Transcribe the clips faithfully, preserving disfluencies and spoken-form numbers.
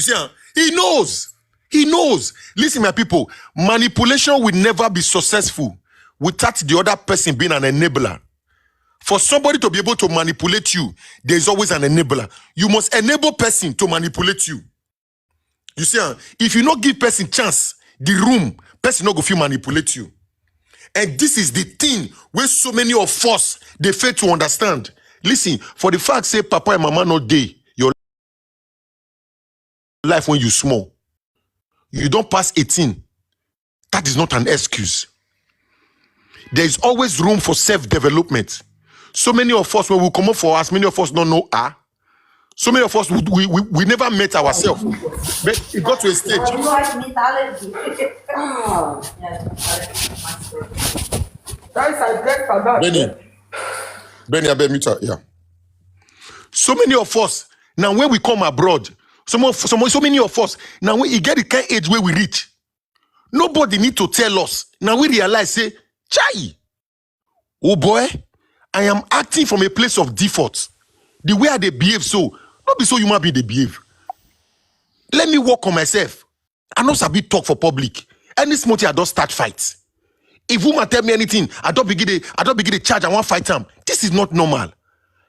You see, ah, he knows. He knows. Listen, my people, manipulation will never be successful without the other person being an enabler. For somebody to be able to manipulate you, there is always an enabler. You must enable person to manipulate you. You see, ah, if you no give person chance, the room, person no go fit manipulate you. And this is the thing where so many of us, they fail to understand. Listen, for the fact say papa and mama no dey your life when you small, you don't pass eighteen. That is not an excuse. There is always room for self-development. So many of us, when we come up for as many of us don't know, ah, so many of us, we, we, we, we never met ourselves. But it got to a stage. Guys, I dressed for that. Benny, Benny, I bet me too, yeah. So many of us, now when we come abroad, some of some, so many of us, now when you get the kind age where we reach, nobody need to tell us. Now we realize, say, chai, oh boy, I am acting from a place of default. The way I dey behave, so not be so human being dey behave. Let me work on myself. I no sabi talk for public. Any small thing, I don't start fight. If woman tell me anything, I don't begin to, I don't begin to charge. I want fight them. This is not normal.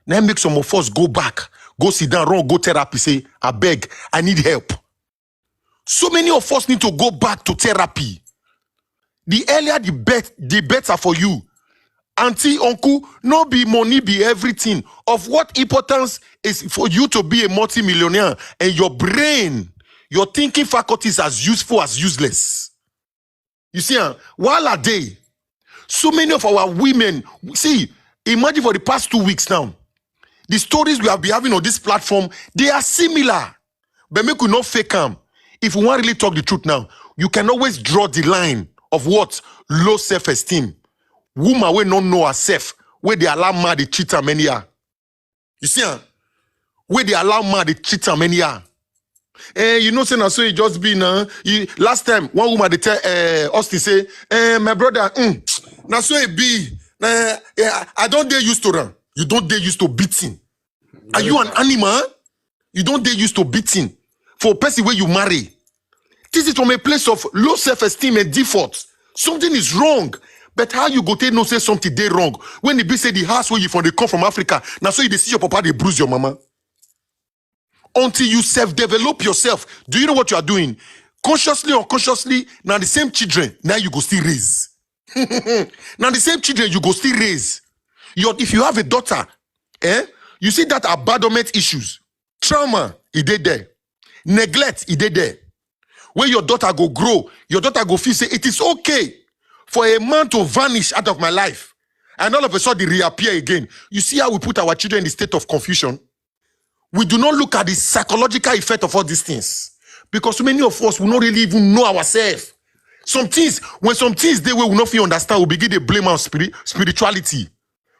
Now make some of us go back, go sit down, run, go therapy. Say, I beg, I need help. So many of us need to go back to therapy. The earlier the bet, the better for you. Auntie, uncle, no be money be everything. Of what importance is for you to be a multimillionaire and your brain, your thinking faculties as useful as useless? You see, ah, while a day, so many of our women, see, imagine for the past two weeks now, the stories we have been having on this platform, they are similar. But make we not fake am. If we want really talk the truth now, you can always draw the line of what? Low self-esteem. Woman wey no know herself, wey dey allow man dey cheat am anyhow. You see, ah, wey dey allow man dey cheat am anyhow. Eh, you know say na so e just be now. You, last time, one woman dey tell, eh, Austin say, eh, my brother, mm, na so e be. Eh, yeah, I don't dey used to am. You don't dey used to beating. Are you an animal? You don't dey used to beating for person wey you marry. This is from a place of low self-esteem and default. Something is wrong. But how you go take know say something dey wrong when e be say the house where you from dey come from Africa, now so you dey see your papa dey bruise your mama. Until you self-develop yourself, do you know what you are doing? Consciously or unconsciously, now the same children now you go still raise. Now the same children you go still raise. Your, if you have a daughter, eh, you see that abandonment issues, trauma, e dey there, neglect, e dey there. Where your daughter go grow, your daughter go feel say it is okay for a man to vanish out of my life and all of a sudden reappear again. You see how we put our children in the state of confusion? We do not look at the psychological effect of all these things because many of us will not really even know ourselves. Some things, when some things they will not feel understand, we begin to blame our spirit, spirituality.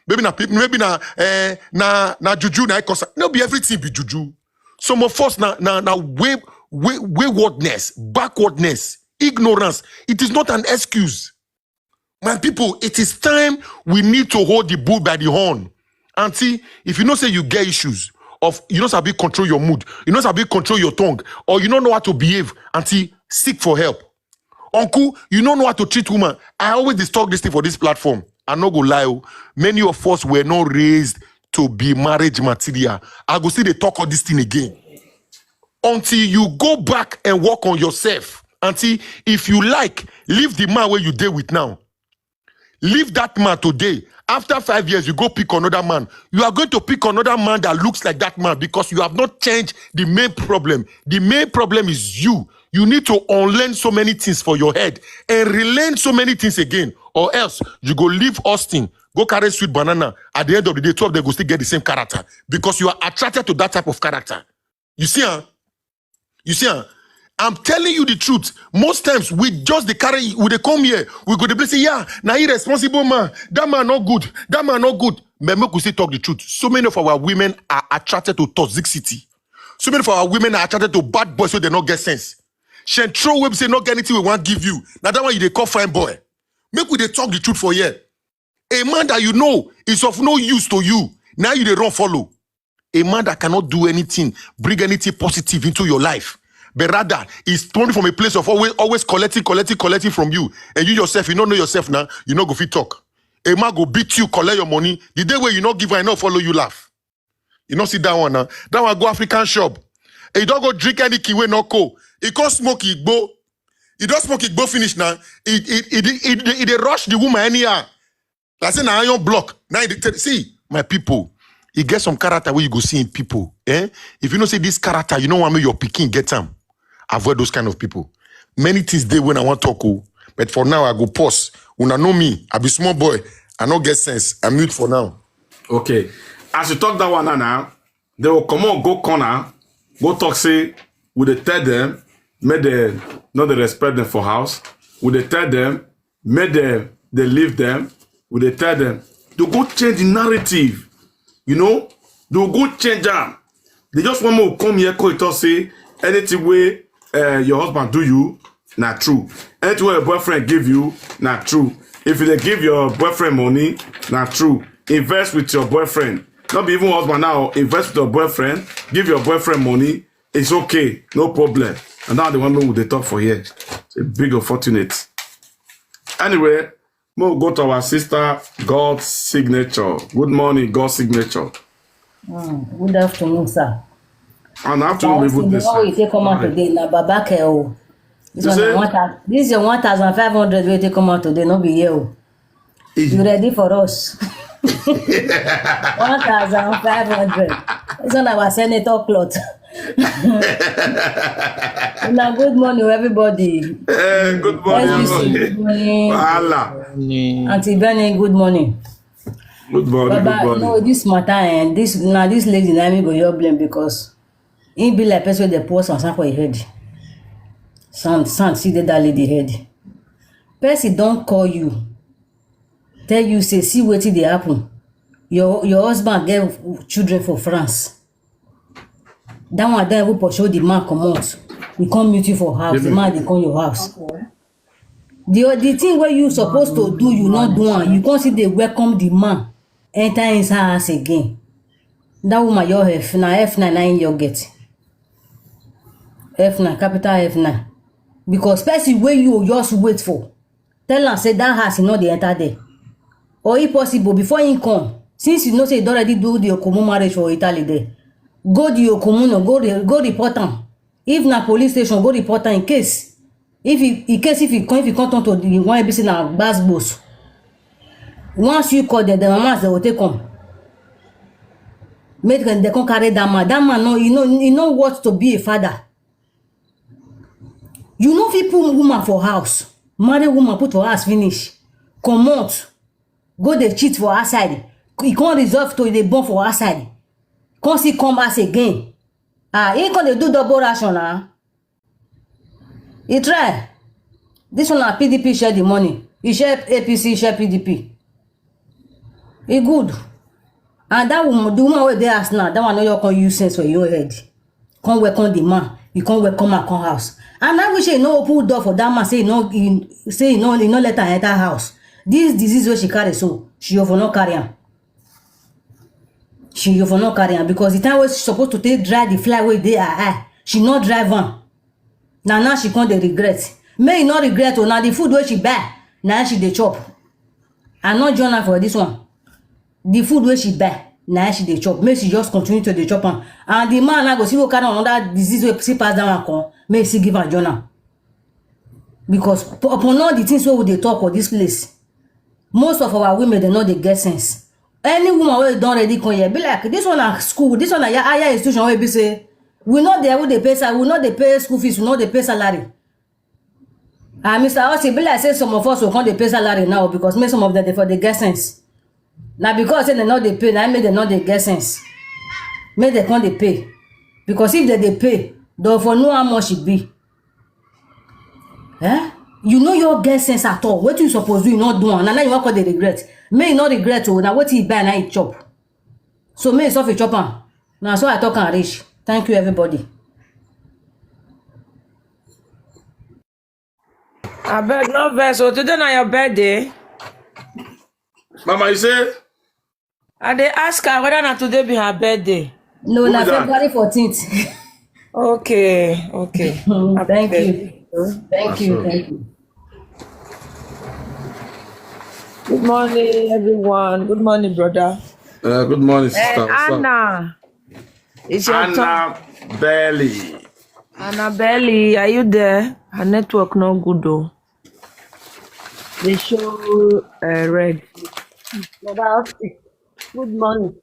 Maybe na peop- maybe na eh, na na juju na e cause. No be everything be juju. Some of us na na na way, way waywardness, backwardness, ignorance. It is not an excuse. My people, it is time we need to hold the bull by the horn. Auntie, if you know say you get issues of you know sabi control your mood, you know sabi control your tongue, or you don't know how to behave, auntie, seek for help. Uncle, you don't know how to treat woman. I always dey talk this thing for this platform. I no go lie, oh. Many of us were not raised to be marriage material. I go still dey talk all this thing again. Until you go back and work on yourself. Auntie, if you like, leave the man where you dey with now. Leave that man today. After five years, you go pick another man. You are going to pick another man that looks like that man because you have not changed the main problem. The main problem is you. You need to unlearn so many things for your head and relearn so many things again, or else you go leave Austin, go carry sweet banana. At the end of the day, two of them go still get the same character because you are attracted to that type of character. You see, huh? You see, huh? I'm telling you the truth. Most times we just dey carry, we dey come here, we go dey say, yeah, na irresponsible man. That man not good. That man not good. But make we still talk the truth. So many of our women are attracted to toxicity. So many of our women are attracted to bad boys, so they not get sense. Shentro will say not get anything we want give you. Now that one you dey call fine boy. Make we dey talk the truth for here. A man that you know is of no use to you. Now you dey run follow. A man that cannot do anything, bring anything positive into your life. But rather, it's coming from a place of always, always collecting, collecting, collecting from you. And you yourself, you don't know yourself now, you no go fit talk. A man go beat you, collect your money. The day where you not give, I not follow you laugh. You not see that one now. That one go African shop. You don't go drink any kiwi no co. He can't smoke igbo. He don't smoke igbo finish now. He, he, he, he, he, he dey rush the woman anyhow. I say na iron block. Now he dey tell, see, my people, he get some character where you go see in people. Eh? If you know say this character, you know what I mean, your pikin get am. Avoid those kind of people. Many things dey when I want talk, oh, but for now I go pause. Una know me, I be small boy. I no get sense. I mute for now. Okay. As you talk that one now, now, they will come on, go corner, go talk, say, we dey tell them, make them, not they respect them for house. We dey tell them, make them, they leave them. We dey tell them, they go change the narrative. You know, they go change am. They just want me to come here, call it, say, anything way uh, your husband do you, na true. Anything wey your boyfriend give you, na true. If you dey give your boyfriend money, na true. Invest with your boyfriend. Not be even husband now. Invest with your boyfriend. Give your boyfriend money. It's okay. No problem. And now the one we dey talk for here. It's a big unfortunate. Anyway, we'll go to our sister, God's Signature. Good morning, God's Signature. Mm, good afternoon, sir. And afternoon, This even is the this. one we take come out today. Now, Baba Keo. This You one, say? na one thousand, this is your one thousand five hundred we take come out today, no be here. Oh. You ready for us? One thousand five hundred. This one our senator cloth. Now, good morning, everybody. Eh, good morning. S B C, good morning. Wahala. Auntie Benny, good morning. Good morning. Baba, Good you know, morning. this matter, and this now this lady, let me go your blame because he be like person that pour some for your head. Sand, sand, see that lady head. Person don't call you, tell you say see wetin dey happen. Your your husband get children for France. That one don even pursue the man comot. He come meet you for house. The man dey come your house. The the thing where you supposed to do, you not do am. You come see they welcome the man enter inside house again. That woman your F na F nine nine your get. F nine, capital F nine. Because person where you just wait for, tell am say that house you know they enter there. Or if possible, before he come, since you know say you don already do the Okumu marriage for Italy there, go the Okumu no, go re- go report am. If na police station, go report am in case. If you, in case if you come, if you come turn to the one A B C na gbas gbos. Once you call them, the mamas they will take come. Make them they come carry that man. That man no, you know, you know what to be a father. You know if you put woman for house, marry woman put for house finish, comot, go dey cheat for outside. You can't resolve to the born for outside. Can't see come house again. Ah, he can't dey do double ration now. He try. This one na P D P share the money. He share A P C, he share P D P. He good. And that woman, the woman wey dey house now, that one no your come use sense for your head. Come welcome the man. You come welcome her come house. And I wish he no open door for that man. Say he no, he, say he no, he no let her enter house. This disease wey she carry, so she over no carry am. She over no carry am because the time wey she supposed to take dry the fly wey dey her eye, she no dry am. Na now she come dey regret. May you no regret o. Na the food wey she buy, na she dey chop. I no join her for this one. The food wey she buy, na she dey chop. Make she just continue to dey chop am. And the man now go see go carry another disease wey see pass that one come. Make she give am join am. Because upon all the things wey we dey talk for this place, most of our women they no dey get sense. Any woman wey don already come here, be like this one na school, this one na ya- higher institution wey be say we no dey we dey pay salary, we no dey pay school fees, we no dey pay salary. And Mister Osi, be like say some of us will come dey pay salary now because make some of them dey for dey get sense. Na because say they no dey pay, na make they no dey get sense. Make they come dey pay. Because if they dey pay, they for know how much it be. Eh? You know your get sense at all. What you supposed to do, you not do am. And now you want call the regret. May you not regret. Oh, now what you buy, now you chop. So may you suffer chop am. Now so I talk and reach. Thank you, everybody. Abeg, no vex. So today na your birthday. Mama, you say? I dey ask her whether na today be her birthday. No, Who na be that? February fourteenth. Okay, okay. Happy Thank birthday. you. Thank you. Thank you. Good morning, everyone. Good morning, brother. Uh, good morning, Eh, sister. What's up? Anna, it's your turn. Anna Belly. Anna Belly, are you there? Her network not good though. They show uh, red. Brother Austin, good morning.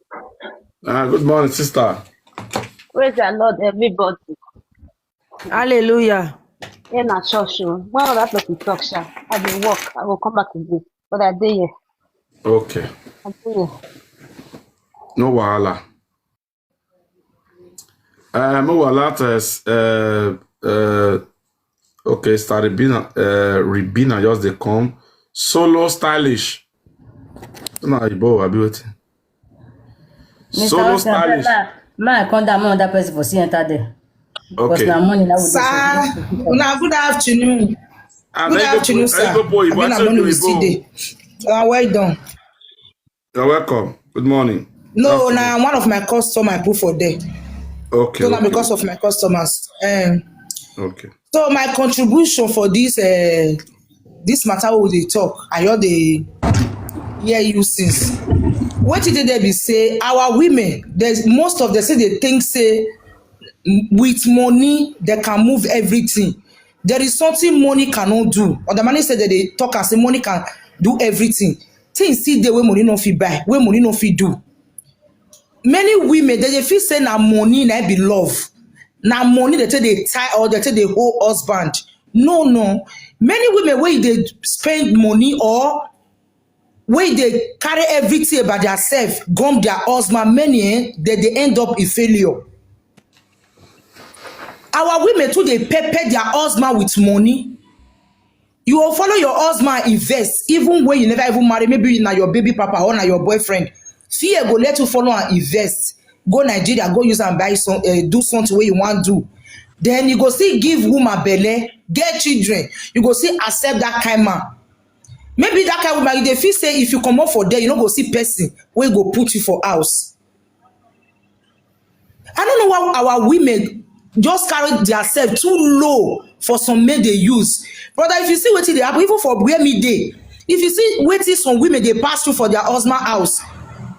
Uh, good morning, sister. Praise the Lord, everybody. Hallelujah. Here na church o. When other person talk, sha, I dey work. I will come back again. But I dey here. Okay. I dey here. No wahala. Uh, no wahala. Uh, uh, okay, Star Ribina, uh, Ribina just dey come. Solo stylish. Na Igbo, abi wetin? Mister Solo Austin, abeg, stylish. ma, ma, I come down, make another person for see enter there. Because Okay. na morning, I will Sir, una good afternoon. Ah, Good na Igbo afternoon, boy, na sir. Igbo boy, Abi na but morning we Igbo. still dey. Uh, well done. You're welcome. Good morning. No, Good na one of my customer I put for there. Okay. So na Okay. because of my customers. Um, Okay. so my contribution for this uh, this matter we dey talk, I hear dey hear you since. Wetin dey there be say our women, there's most of them say they think say m- with money they can move everything. There is something money cannot do. Or the money said that they talk and say money can do everything. Things still dey wey money no fit buy, wey money no fit do. Many women they dey feel say na money na be love, na money they take dey tie or they take dey hold husband. No, no. Many women wey dey spend money or wey dey carry everything about their self, gum their husband, many eh, they dey end up in failure. Our women too dey pepper their husband with money. You will follow your husband invest, even when you never even marry. Maybe na your baby papa or na your boyfriend. Fear go let you follow and invest. Go Nigeria, go use and buy some, uh, do something where you want do. Then you go see give woman belle, get children. You go see accept that kind man. Maybe that kind woman, you dey feel say if you come up for there, you no go see person wey go put you for house. I don't know why our women just carry themselves too low for some men they use. Brother, if you see wetin dey happen, even for where me dey, if you see wetin some women dey pass through for their husband house,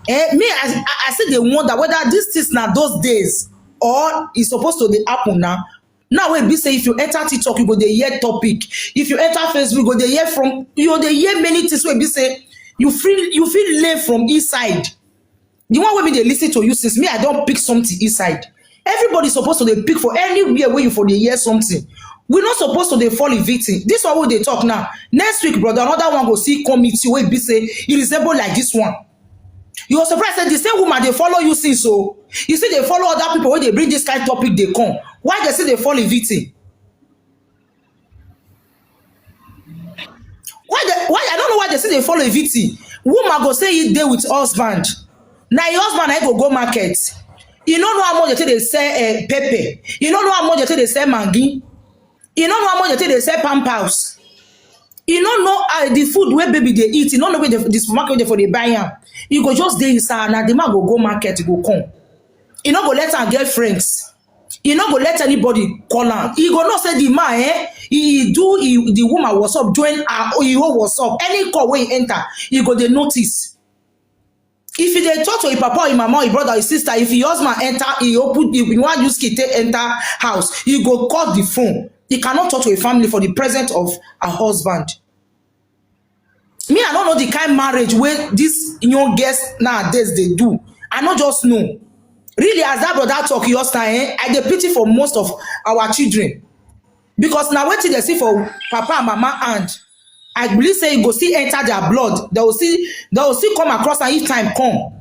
eh, me I, I, I still dey wonder whether this thing na those days or e suppose to dey happen now. Now wey be say if you enter TikTok, you go dey hear topic. If you enter Facebook, you go dey hear from you go dey hear many things wey be say you feel you feel learn from inside. The one wey me dey listen to you since me I don pick something inside. Everybody supposed to dey pick for anywhere where you for dey hear something. We not supposed to dey fall in victim. This one wey dey talk now. Next week, brother, another one go see come meet you wey be say e resemble like this one. You go surprise say the same woman dey follow you since o. You see dey follow other people wey dey bring this kind topic dey come. Why they say they fall in victim? Why they, why I don't know why they say they follow in victim. Woman go say he dey with husband. Now your husband I go go market. You don't know how much they take they sell uh, pepper. You don't know how much they take they sell mangi. You don't know how much they take they sell pampers. You don't know uh, the food where baby they eat. You don't know where the, the supermarket they for they buy am. You go just dey inside now. The man go go market go come. You no go let her get friends. You no go let anybody call am. You go know say the man eh, he do he, the woman was up join her oh he own was up. Any call where he enter, you go dey notice. If you dey talk to your papa or your mama or your brother or your sister, if your husband enter, he open if you want use key take enter house, you go call the phone. He cannot talk to a family for the presence of a husband. Me, I don't know the kind marriage where these young girls nowadays they do. I not just know. Really, as that brother talk yesterday, eh, I dey pity for most of our children. Because now what they see for papa and mama and I believe say you go see enter their blood. They will see they will see come across and if time come.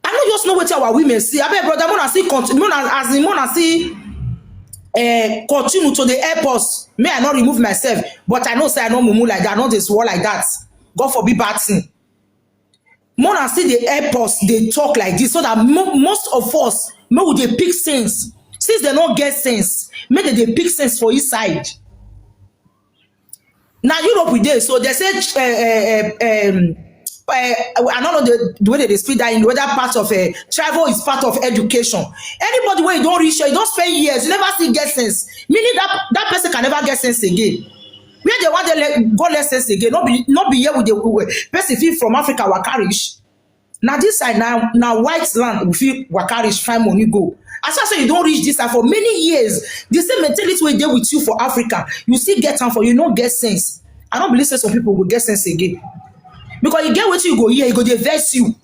I no just know wetin our women see. Abeg, brother, mona see continue, mona as in mona see uh, continue to dey help us. Me, I no remove myself, but I know say I no mumu like that, I no dey swore like that. God forbid bad thing. Mona still dey help us, dey talk like this, so that mo most of us make we dey pick sense. Since they no get sense, make they dey pick sense for inside. Na Europe we dey, so they say uh, uh, um, uh, I don't know the, the way they speak that in the other part of uh, travel is part of education. Anybody where you don't reach, you don't spend years, you never see get sense. Meaning that that person can never get sense again. Where they want to let, go less sense again, not be not be here with the person feel from Africa waka reach. Now this side now now white land we feel waka reach find money go. As I say you don't reach this side for many years, the same mentality will dey with you for Africa. You still get time for you no get sense. I don't believe say some people will get sense again because you get what you go here, you go dey vex you.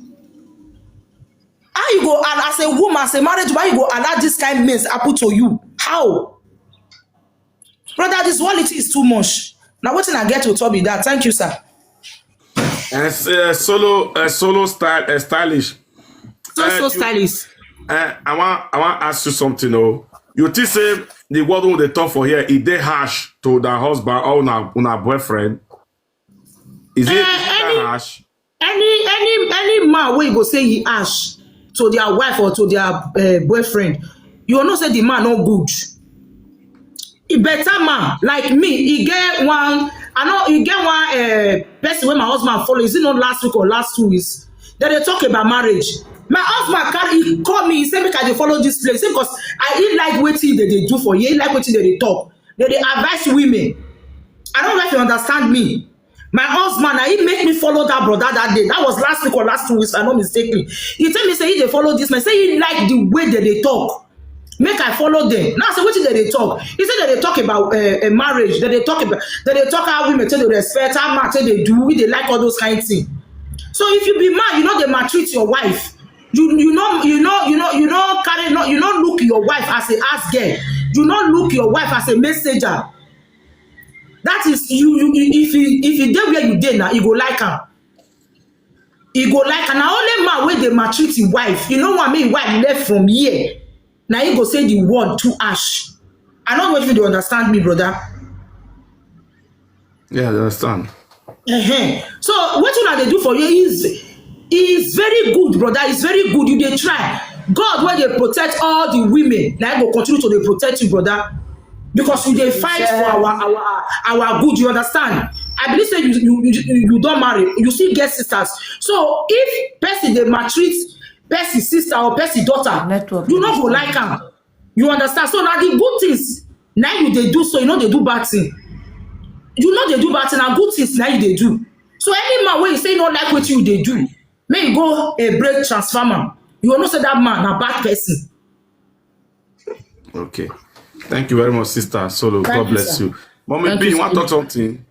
How you go and as a woman, as a married woman, you go allow this kind of mess happen to you? How? Brother, this quality is too much. Now, what thing I get to talk be that? Thank you, sir. And uh, solo, uh, solo style, uh, stylish. So, uh, so you, stylist. Uh, I want, I want to ask you something. Oh, you think say the word wey they talk for here, if they harsh to their husband or una, una boyfriend, is it, uh, is it any, that harsh? Any any any man wey go say he harsh to their wife or to their uh, boyfriend, you know say the man no good. A better man like me, he get one. I know he get one uh, person wey my husband follow. Is it not last week or last two weeks? Then they talk about marriage. My husband carry he call me. He say make I dey follow this place because I he like wetin they dey do for here. He like wetin they dey talk. They dey advise women. I don't know if you understand me. My husband, na he make me follow that brother that day. That was last week or last two weeks, I no mistakenly. He tell me say he dey follow this man. Say he like the way that they talk. Make I follow them. Now I say wetin dem dey talk. He say dem dey talk about uh, a marriage. Dem dey talk about dem dey talk how women take dey respect, how man take dey do, we dey like all those kind things. So if you be man, you no dey maltreat your wife. You you know you know you know you no carry no you no look your wife as a house girl. You no look your wife as a messenger. That is you you you- if you if you dey where you dey now, you go like am. You go like am. Na only man wey dey maltreat him wife. You know what I mean? Wife left from here. Now he go say the word too harsh. I no know if you dey understand me, brother. Yeah, I understand. Ehen. So wetin una dey do for you is is very good, brother. It's very good. You dey try. God wey dey protect all the women, na him go continue to dey protect you, brother. Because you dey fight for our our our good. You understand? I believe say you you you, you don marry. You still get sisters. So if person dey maltreat person sister or person daughter, network you no go like am. You understand? So na the good things na you dey do. So you no dey do bad thing. You no dey do bad thing. Na good things na you dey do. So any man wey you say you no like wetin you dey do, make you go a break transformer. You go know say that man na bad person. Okay. Thank you very much, sister Solo. Thank God you, bless sir. You. Mommy Thank B, you, you want to talk something?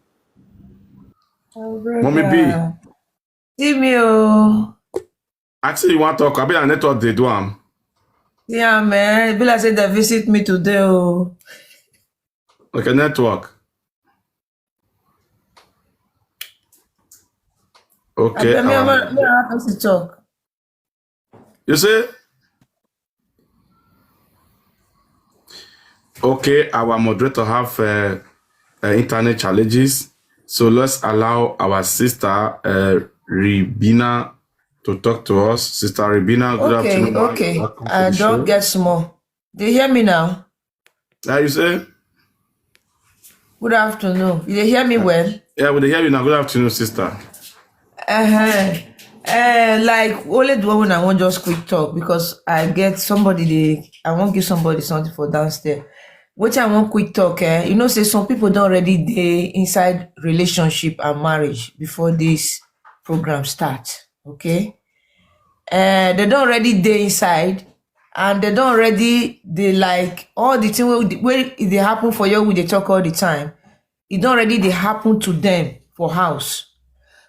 Mommy B. See me, oh. I say you want to talk. I be a network they do am. Yeah, man. Be like say they visit me today, oh. Okay, network. Okay. I, I, um, I, I have to talk. You see? Okay, our moderator have uh, uh, internet challenges, so let's allow our sister uh, Ribina to talk to us. Sister Ribina, good okay, afternoon. Okay, okay. I don't get small. Do you hear me now? How you say? Good afternoon. You hear me well? Yeah, we hear you now. Good afternoon, sister. Uh-huh. Uh, like only the one I want just quick talk because I get somebody they I won't give somebody something for downstairs. Which I want quick talk, eh? You know, say some people don't already they inside relationship and marriage before this program start. Okay. Uh, they don't already they inside and they don't already they like all the thing where they happen for you with they talk all the time. It don't already they happen to them for house.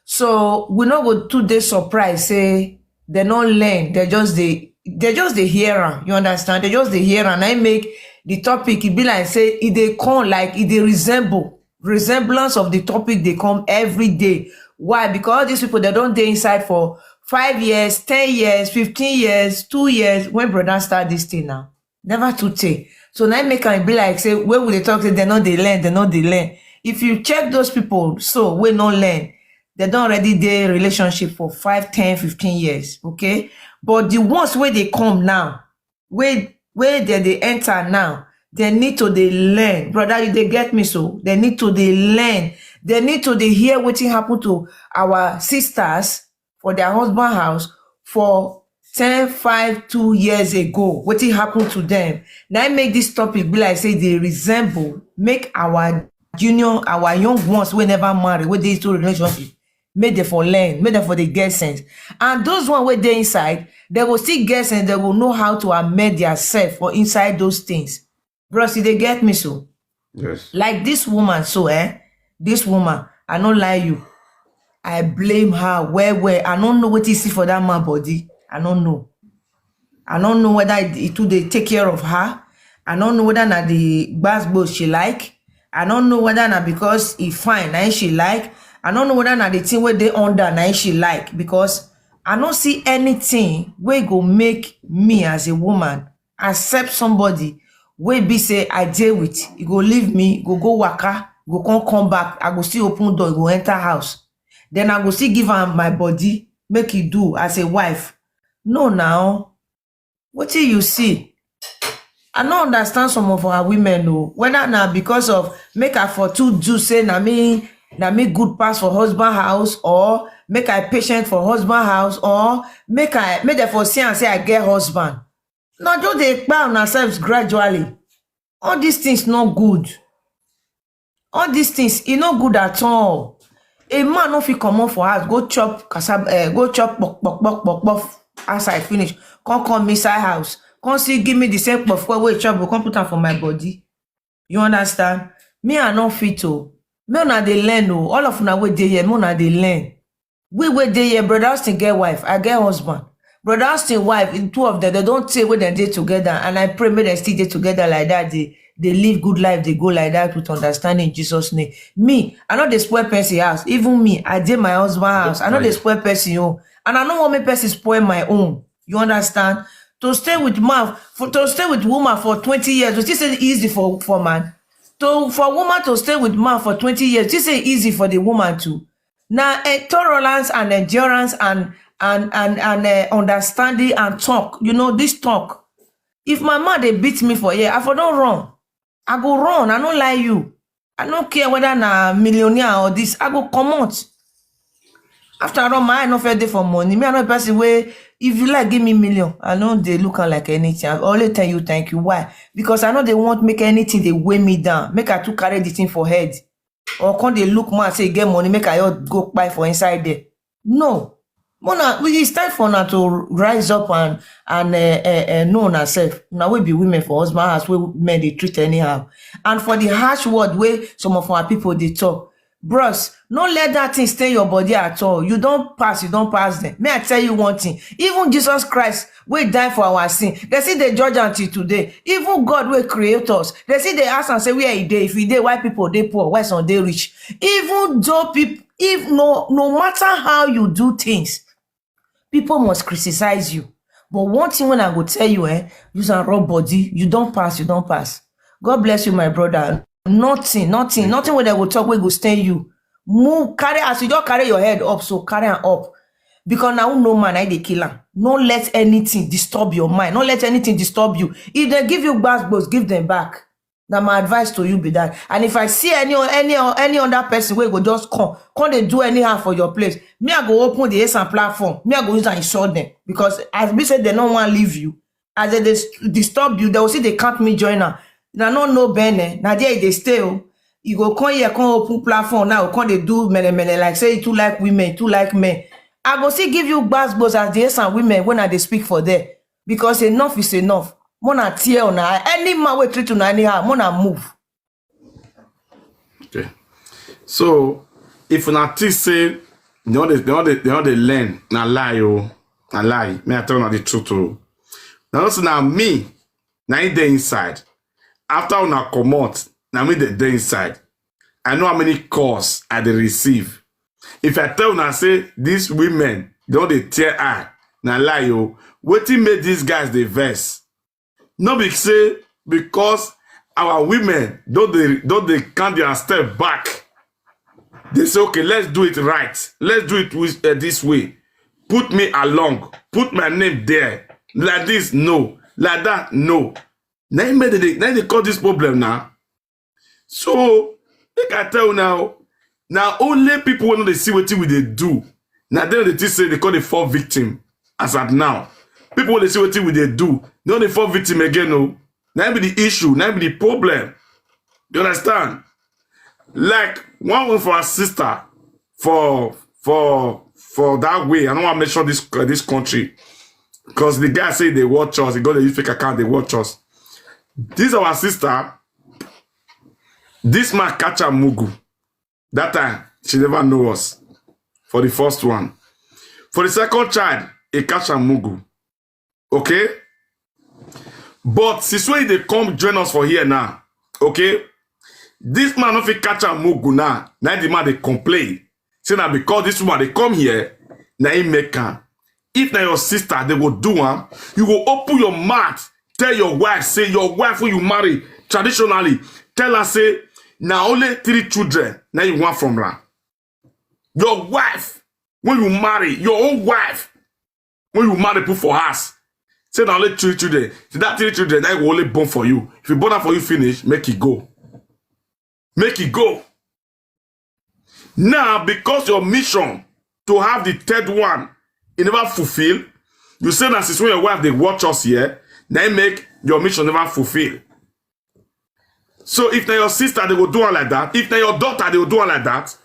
So we not go two days surprise say they not learn. They just they they just they hear am. You understand? They just they hear and I make the topic it be like say it they come like it they resemble resemblance of the topic they come every day. Why? Because all these people they don't they inside for five years, ten years, fifteen years, two years. When brother start this thing now, never too take. So now make am be like say where would they talk say they not they learn, they not they learn. If you check those people, so we not learn. They don't already they relationship for five, ten, fifteen years, okay? But the ones where they come now, where where they they enter now, they need to they learn. Brother, you they get me so? They need to they learn. They need to they hear what happened to our sisters for their husband house for ten, five, two years ago, wetin happen to them? Na im make this topic be like say dey resemble make our junior, our young ones wey never marry, wey dey into relationship, make dem for learn, make dem for dey get sense. And those one wey dey inside, dem go still get sense, dem go know how to amend their self for inside those things. Bros, you dey get me so? Yes. Like this woman so, eh? This woman, I no lie you. I blame her well well. I no know wetin see for that man body. I no know. I no know whether e too dey take care of her. I no know whether na the gbasgbo she like. I no know whether na because e fine na im she like. I no know whether na the thing wey dey under na im she like, because I no see anything wey go make me as a woman accept somebody wey be say I dey with, e go leave me, e go go waka, e go come come back, I go still open door, e go enter house. Then I go still give am my body, make e do as a wife. No now. Wetin you see? I no understand some of our women o. Whether na because of make I for too do say na me, na me good pass for husband house, or make I patient for husband house, or make I, make dem for see am say I get husband. Na just dey kpai una selves gradually. All these things no good. All these things, e no good at all. A man no fit comot for house, go chop cassava, eh, go chop kpok, kpok, kpok, kpok, kpok outside finish. Come come inside house. Come still give me the same kpok, kpok wey e chop, go come put am for my body. You understand? Me, I no fit o. Make una dey learn o. All of una wey dey here, make una dey learn. We wey dey here, Brother Austin get wife, I get husband. Brother Austin wife, the two of them, they don tey wey dem dey together, and I pray make dem still dey together like that. They, they live good life, they go like that with understanding in Jesus' name. Me, I no dey spoil person house. Even me, I dey my husband house. I no dey spoil person own, and I no wan make person spoil my own. You understand? To stay with man, for, to stay with woman for twenty years, you think say e easy for, for man? To, for woman to stay with man for twenty years, you think say e easy for the woman too? Na, eh, tolerance and endurance and, and, and, and, eh, understanding and talk. You know, this talk. If my man dey beat me for here, I for don run. I go run. I no lie you. I no care whether na millionaire or this. I go comot. After all, my eye no fit dey for money. Me, I no be person wey, if you like, give me million. I no dey look am like anything. I always tell you thank you. Why? Because I no dey want make anything dey weigh me down. Make I too carry the thing for head. Or come dey look man say e get money, make I just go kpai for inside there. No. Mona, we, it's time for una to rise up and, and, eh, eh, eh, know una self. Una wey be women for husband house, wey men dey treat anyhow. And for the harsh word wey some of our people dey talk, bros, no let that thing stay your body at all. You don pass, you don pass them. May I tell you one thing? Even Jesus Christ wey die for our sin, they still dey judge am till today. Even God wey create us, they still dey ask am say where e dey. If e dey, why people dey poor, why some dey rich? Even though people, if no, no matter how you do things, people must criticize you. But one thing wey I go tell you, eh, use am rub body, you don pass, you don pass. God bless you, my brother. Nothing, nothing, nothing wey dem go talk wey go stain you. Move, carry, as you just carry your head up, so carry am up. Because na who know man, na im dey kill am. No let anything disturb your mind. No let anything disturb you. If they give you gbasgbos, give them back. Na my advice to you be that. And if I see any o-, any o-, any other person wey go just come, come dey do anyhow for your place, me, I go open the Esan platform. Me, I go use and insult them, because as we say, they no wan leave you. As they dis-, disturb you, they will see they count me join am. Na no, no bene. Na there they stay o. You go come here, come open platform now, come dey do mele mele like say you too like women, too like men. I go still give you gbasgbos as the Esan women when I dey speak for there, because enough is enough. Mona tear una. Any man wey treat una anyhow, mona move. Okay. So if una think say they no dey, they no dey, they no dey learn, na lie o, na lie. Me, I tell una the truth o. Na no say na me, na im dey inside. After una comot, na me dey dey inside. I know how many calls I dey receive. If I tell una say these women don dey tear eye, na lie o. Wetin make these guys dey vex? No be say because our women don dey, don dey count their step back, they say, "Okay, let's do it right. Let's do it with, uh, this way. Put me along. Put my name there. Like this, no. Like that, no." Na im make they, na im dey cause this problem now. So make I tell you now, na only people wey no dey see wetin we dey do, Na dem dey think say they call the four victim. As at now, people wey dey see wetin we dey do, no dey four victim again o. Na im be the issue, na im be the problem. You understand? Like one of our sister for for for that way. I don't want to mention this uh, this country because the guy say they watch us. He got a fake account. They watch us. This our sister. This man catch a mugu. That time she never know us. For the first one, for the second child, he catch a mugu. Okay, but since when they come join us for here now, okay, this man no fit catch a mugu now. Now the man they complain. Say na because this woman they come here, na him make am. If na your sister, they go do am. You go open your mouth, tell your wife, say your wife who you marry traditionally, tell her say na only three children na you want from her. Your wife, when you marry, your own wife, when you marry put for house, say na only three children. Say that three children that will only born for you. If you born am for you finish, make it go. Make it go. Now, because your mission to have the third one, it never fulfill. You say that since when your wife they watch us here, they make your mission never fulfill. So if na your sister, they go do one like that. If na your daughter, they go do one like that.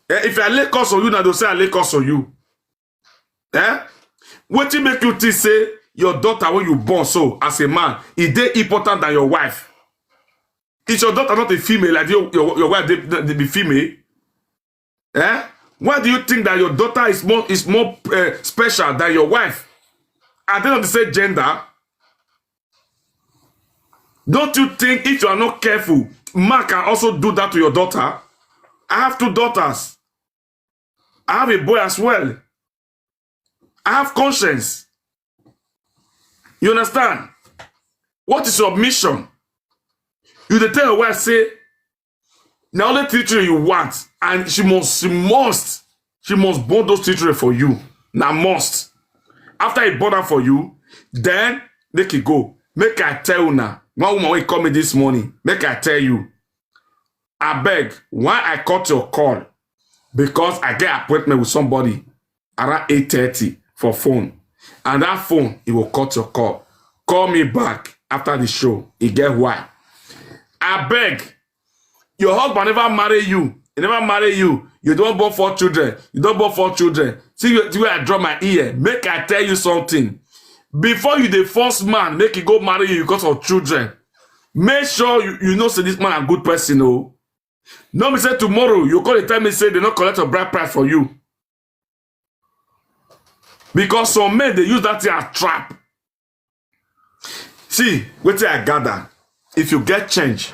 Eh, if I lay curse on you, now they'll say I lay curse on you. Eh? What you make you think say your daughter when you born so as a man, is they important than your wife? Is your daughter not a female like your, your, your wife they, they be female? Eh? Why do you think that your daughter is more is more uh, special than your wife? Are they not the same gender? Don't you think if you are not careful, man can also do that to your daughter? I have two daughters. I have a boy as well. I have conscience. You understand? What is your mission? You dey tell your wife say na only three children you want, and she must, she must, she must born those three children for you. Na must. After he born am for you, then make it go. Make I tell you now. One woman will call me this morning. Make I tell you. I beg, why I cut your call? Because I get appointment with somebody around eight thirty for phone. And that phone, it will cut your call. Call me back after the show. You get why? I beg, your husband never marry you. He never marry you. You don't born four children. You don't born four children. See, you, see where I draw my ear. Make I tell you something. Before you the first man, make he go marry you because of children. Make sure you, you know say this man a good person, oh. No, me say tomorrow you call the time me say they not collect a bride price for you. Because some men they use that thing as trap. See, wait till I gather. If you get change,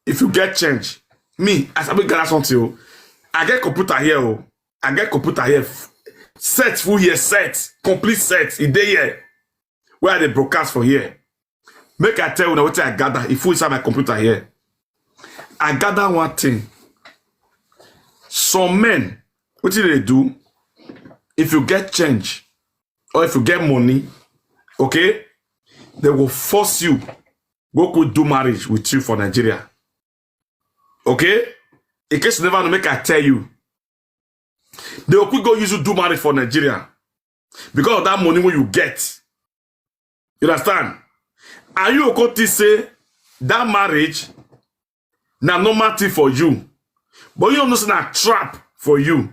if you get change, me, as I will gather something, oh, I get computer here, oh. I get computer here. Set full here, set, complete set, it dey here. Where they broadcast for here? Make I tell you now what I gather. If you inside my computer here, I gather one thing. Some men, what do they do? If you get change or if you get money, okay, they will force you go quick do marriage with you for Nigeria. Okay, in case you never know, make I tell you, they will quick go use you do marriage for Nigeria because of that money when you get. You understand? And you go think say that marriage na normal thing for you, but you don't know say na trap for you.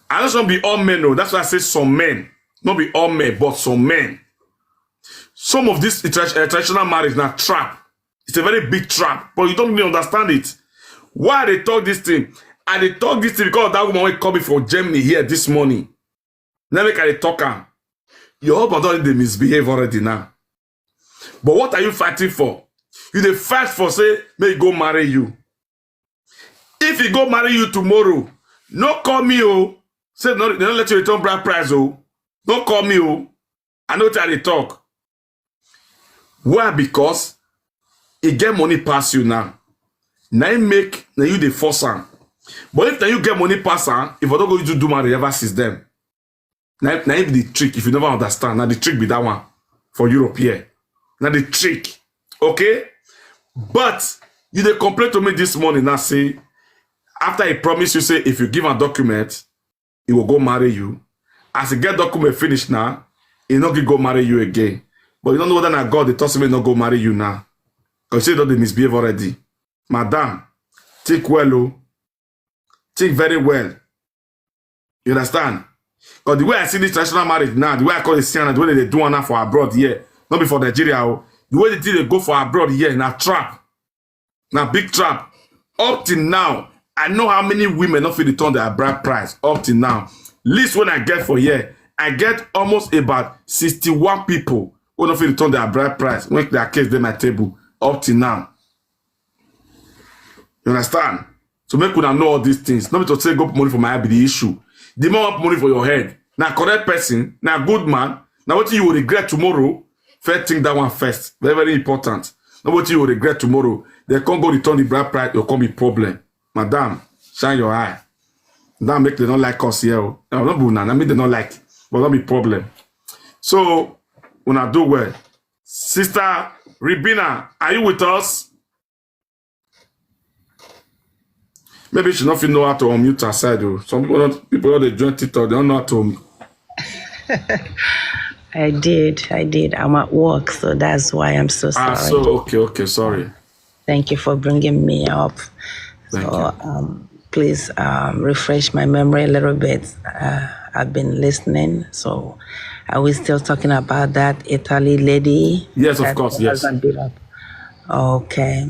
I don't be all men, no. That's why I say some men, not be all men, but some men. Some of this tra- uh, traditional marriage na trap. It's a very big trap, but you don't really understand it. Why they talk this thing? And they talk this thing because of that woman wey come from Germany here this morning. Let me can talk am. Your husband already dey misbehave already now. But what are you fighting for? You dey fight for say make he go marry you. If he go marry you tomorrow, no call me, oh. Say no, they don't let you return bride price, oh. Don't call me, oh. I know what they talk. Why? Because he get money pass you now. Now he make, now you dey force am. But if now you get money pass am, if I don't go you do marry ever since then. Now, now be the trick. If you never understand, now the trick be that one for Europe here. Now the trick, okay? But you dey complain to me this morning. Now say after he promise you say if you give a document, he will go marry you. As he get document finish now, he no go marry you again. But you don't know whether na God dey talk say make he no go marry you now. Because you say you don dey misbehave already. Madam, think well o. Think very well. You understand? Because the way I see this traditional marriage now, the way I call it Sienna, the way they do one now for abroad here, not be for Nigeria, oh. The way the thing they go for abroad here, na trap. Na big trap. Up till now, I know how many women don't feel to turn their bride price. Up till now. List when I get for here, I get almost about sixty-one people who don't feel to turn their bride price when their case dey my table. Up till now. You understand? So make una know all these things. Not be to say go put money for my head be the issue. The more put money for your head, na correct person, na good man, na wetin you will regret tomorrow. First thing that one first, very very important. Not wetin you will regret tomorrow. They can't go return the bride price, it come be problem. Madam, shine your eye. That make they don't like us here. Oh. No, not be una, I mean they don't like, but not be problem. So una do well. Sister Ribina, are you with us? Maybe she not fit know how to unmute her side. Oh. Some people don't, people don't dey join TikTok, they don't know how to. I did, I did. I'm at work, so that's why I'm so sorry. Ah, so okay, okay, sorry. Thank you for bringing me up. Thank So, you. Um, please um, refresh my memory a little bit. Uh, I've been listening. So, are we still talking about that Italy lady? Yes, of that course, the yes. Husband beat up? Okay.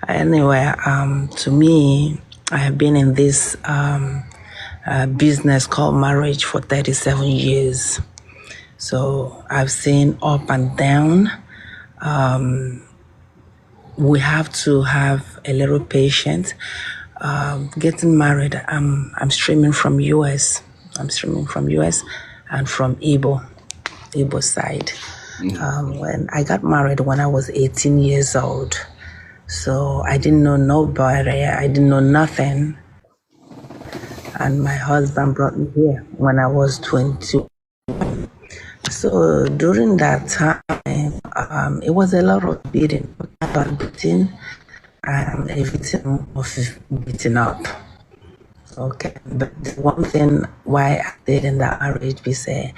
Anyway, um, to me, I have been in this um, uh, business called marriage for thirty-seven years. So I've seen up and down. Um, we have to have a little patience. Um, getting married, I'm I'm streaming from U S. I'm streaming from U S and from Igbo, Igbo side. Um, when I got married when I was eighteen years old, so I didn't know nobody. I didn't know nothing. And my husband brought me here when I was twenty. So during that time, um, it was a lot of beating, beating, and everything was beating up. Okay, but the one thing why I stayed in that marriage, we say,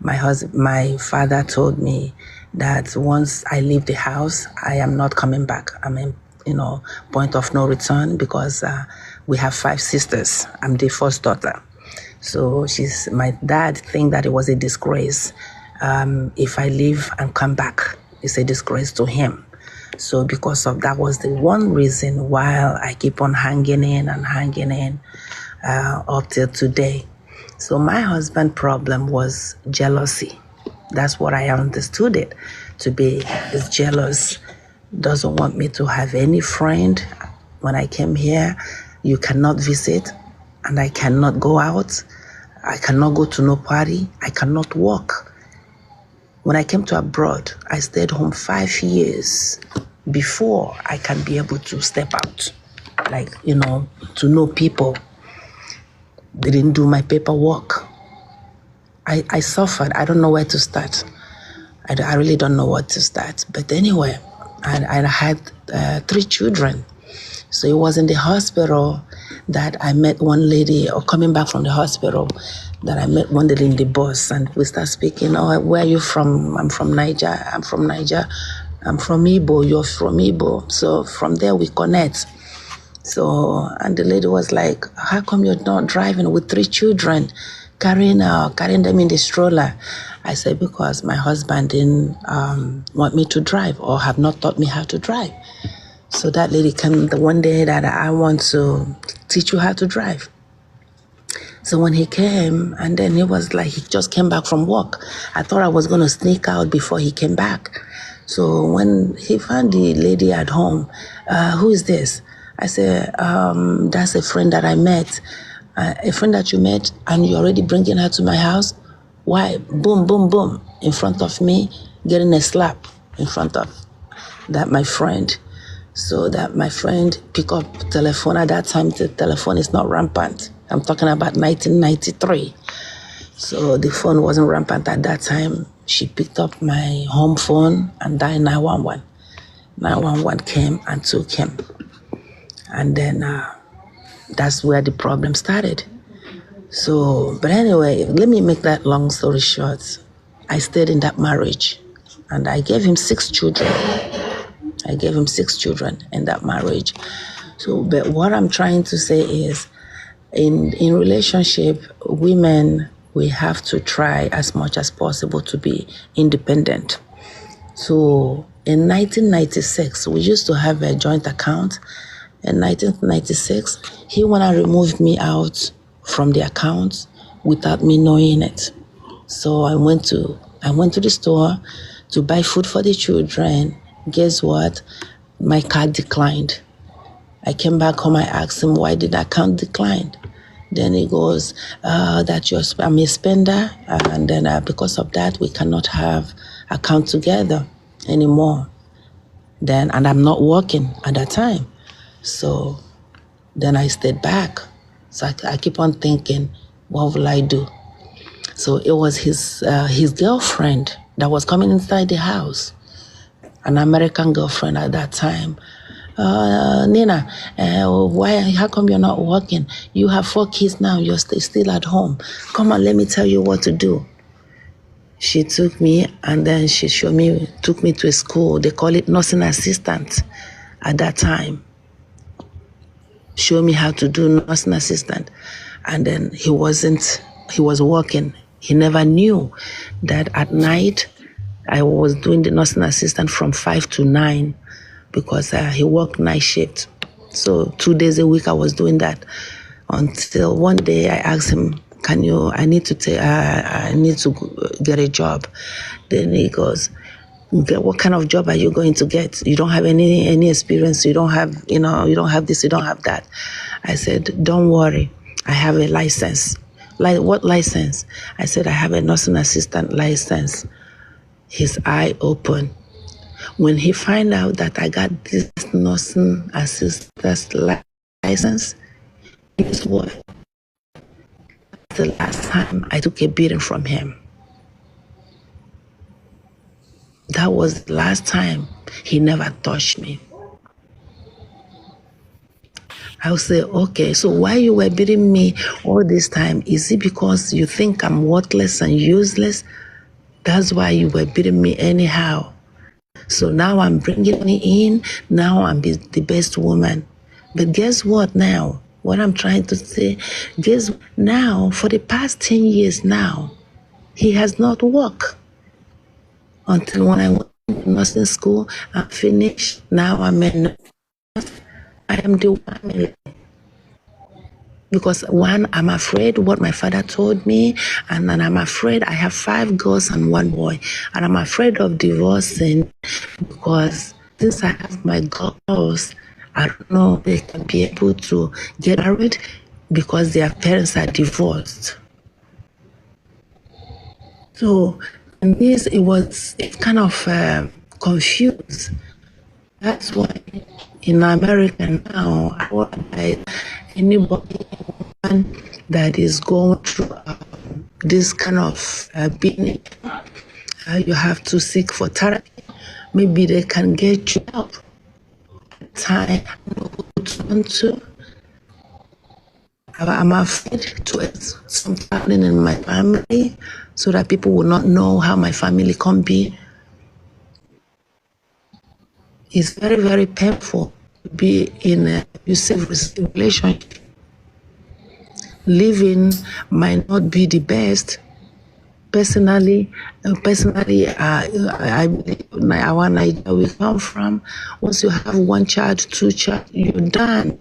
my husband, my father told me that once I leave the house, I am not coming back. I mean, you know, point of no return because uh, we have five sisters. I'm the first daughter. So she's my dad think that it was a disgrace um, if I leave and come back. It's a disgrace to him. So because of that was the one reason why I keep on hanging in and hanging in uh, up till today. So my husband problem was jealousy. That's what I understood it to be. Is jealous, doesn't want me to have any friend. When I came here, you cannot visit, and I cannot go out. I cannot go to no party. I cannot walk. When I came to abroad, I stayed home five years before I can be able to step out, like, you know, to know people. Didn't do my paperwork. I, I suffered. I don't know where to start. I, d- I really don't know what to start. But anyway, I, I had uh, three children. So it was in the hospital that I met one lady, or coming back from the hospital, that I met one lady in the bus, and we start speaking. Oh, where are you from? I'm from Niger. I'm from Niger. I'm from Igbo. You're from Igbo. So from there we connect. So, and the lady was like, "How come you're not driving with three children, carrying uh, carrying them in the stroller?" I said, "Because my husband didn't um, want me to drive or have not taught me how to drive." So that lady came the one day that, "I want to teach you how to drive." So when he came, and then he was like, he just came back from work. I thought I was going to sneak out before he came back. So when he found the lady at home, uh, "Who is this?" I said, um, "That's a friend that I met." Uh, "a friend that you met and you're already bringing her to my house? Why?" Boom, boom, boom, in front of me, getting a slap in front of that my friend. So that my friend pick up telephone. At that time, the telephone is not rampant. I'm talking about nineteen ninety-three. So the phone wasn't rampant at that time. She picked up my home phone and dialed nine one one. Nine one one came and took him. And then uh, that's where the problem started. So, but anyway, let me make that long story short. I stayed in that marriage and I gave him six children. I gave him six children in that marriage. So, but what I'm trying to say is, in in relationship, women, we have to try as much as possible to be independent. So in nineteen ninety-six, we used to have a joint account. In nineteen ninety-six, he wanna remove me out from the account without me knowing it. So I went to I went to the store to buy food for the children. Guess what? My card declined. I came back home. I asked him, "Why did account decline?" Then he goes, uh, "That you're, I'm a spender, and then uh, because of that, we cannot have account together anymore." Then, and I'm not working at that time, so then I stayed back. So I, I keep on thinking, "What will I do?" So it was his uh, his girlfriend that was coming inside the house, an American girlfriend at that time. "Uh, Nina, uh, why? How come you're not working? You have four kids now. You're st- still at home. Come on, let me tell you what to do." She took me and then she showed me, took me to a school. They call it nursing assistant at that time. Show me how to do nursing assistant, and then he wasn't. He was working. He never knew that at night I was doing the nursing assistant from five to nine because uh, he worked night shift. So two days a week I was doing that until one day I asked him, "Can you? I need to take. Uh, I need to get a job." Then he goes, "What kind of job are you going to get? You don't have any any experience. You don't have you know you don't have this. You don't have that." I said, "Don't worry. I have a license." "Like what license?" I said, "I have a nursing assistant license." His eye opened when he find out that I got this nursing assistant license. Guess what? That's the last time I took a beating from him. That was the last time. He never touched me. I will say, "Okay, so why you were beating me all this time? Is it because you think I'm worthless and useless? That's why you were beating me anyhow. So now I'm bringing money in. Now I'm the best woman." But guess what now? What I'm trying to say, guess now, for the past ten years now, he has not worked. Until when I went to nursing school and finished, now I'm a nurse. I am the one. Because one, I'm afraid what my father told me, and then I'm afraid I have five girls and one boy, and I'm afraid of divorcing because since I have my girls, I don't know if they can be able to get married because their parents are divorced. So, and this, it was it's kind of uh, confused. That's why in America now, I would advise anybody, woman that is going through um, this kind of uh, being, uh, you have to seek for therapy. Maybe they can get you help. Time, I know who to turn to. I'm afraid to something happening in my family so that people will not know how my family can be. It's very, very painful to be in an abusive relationship. Living might not be the best. Personally, uh, personally, uh, I believe our Nigeria we come from. Once you have one child, two child, you're done.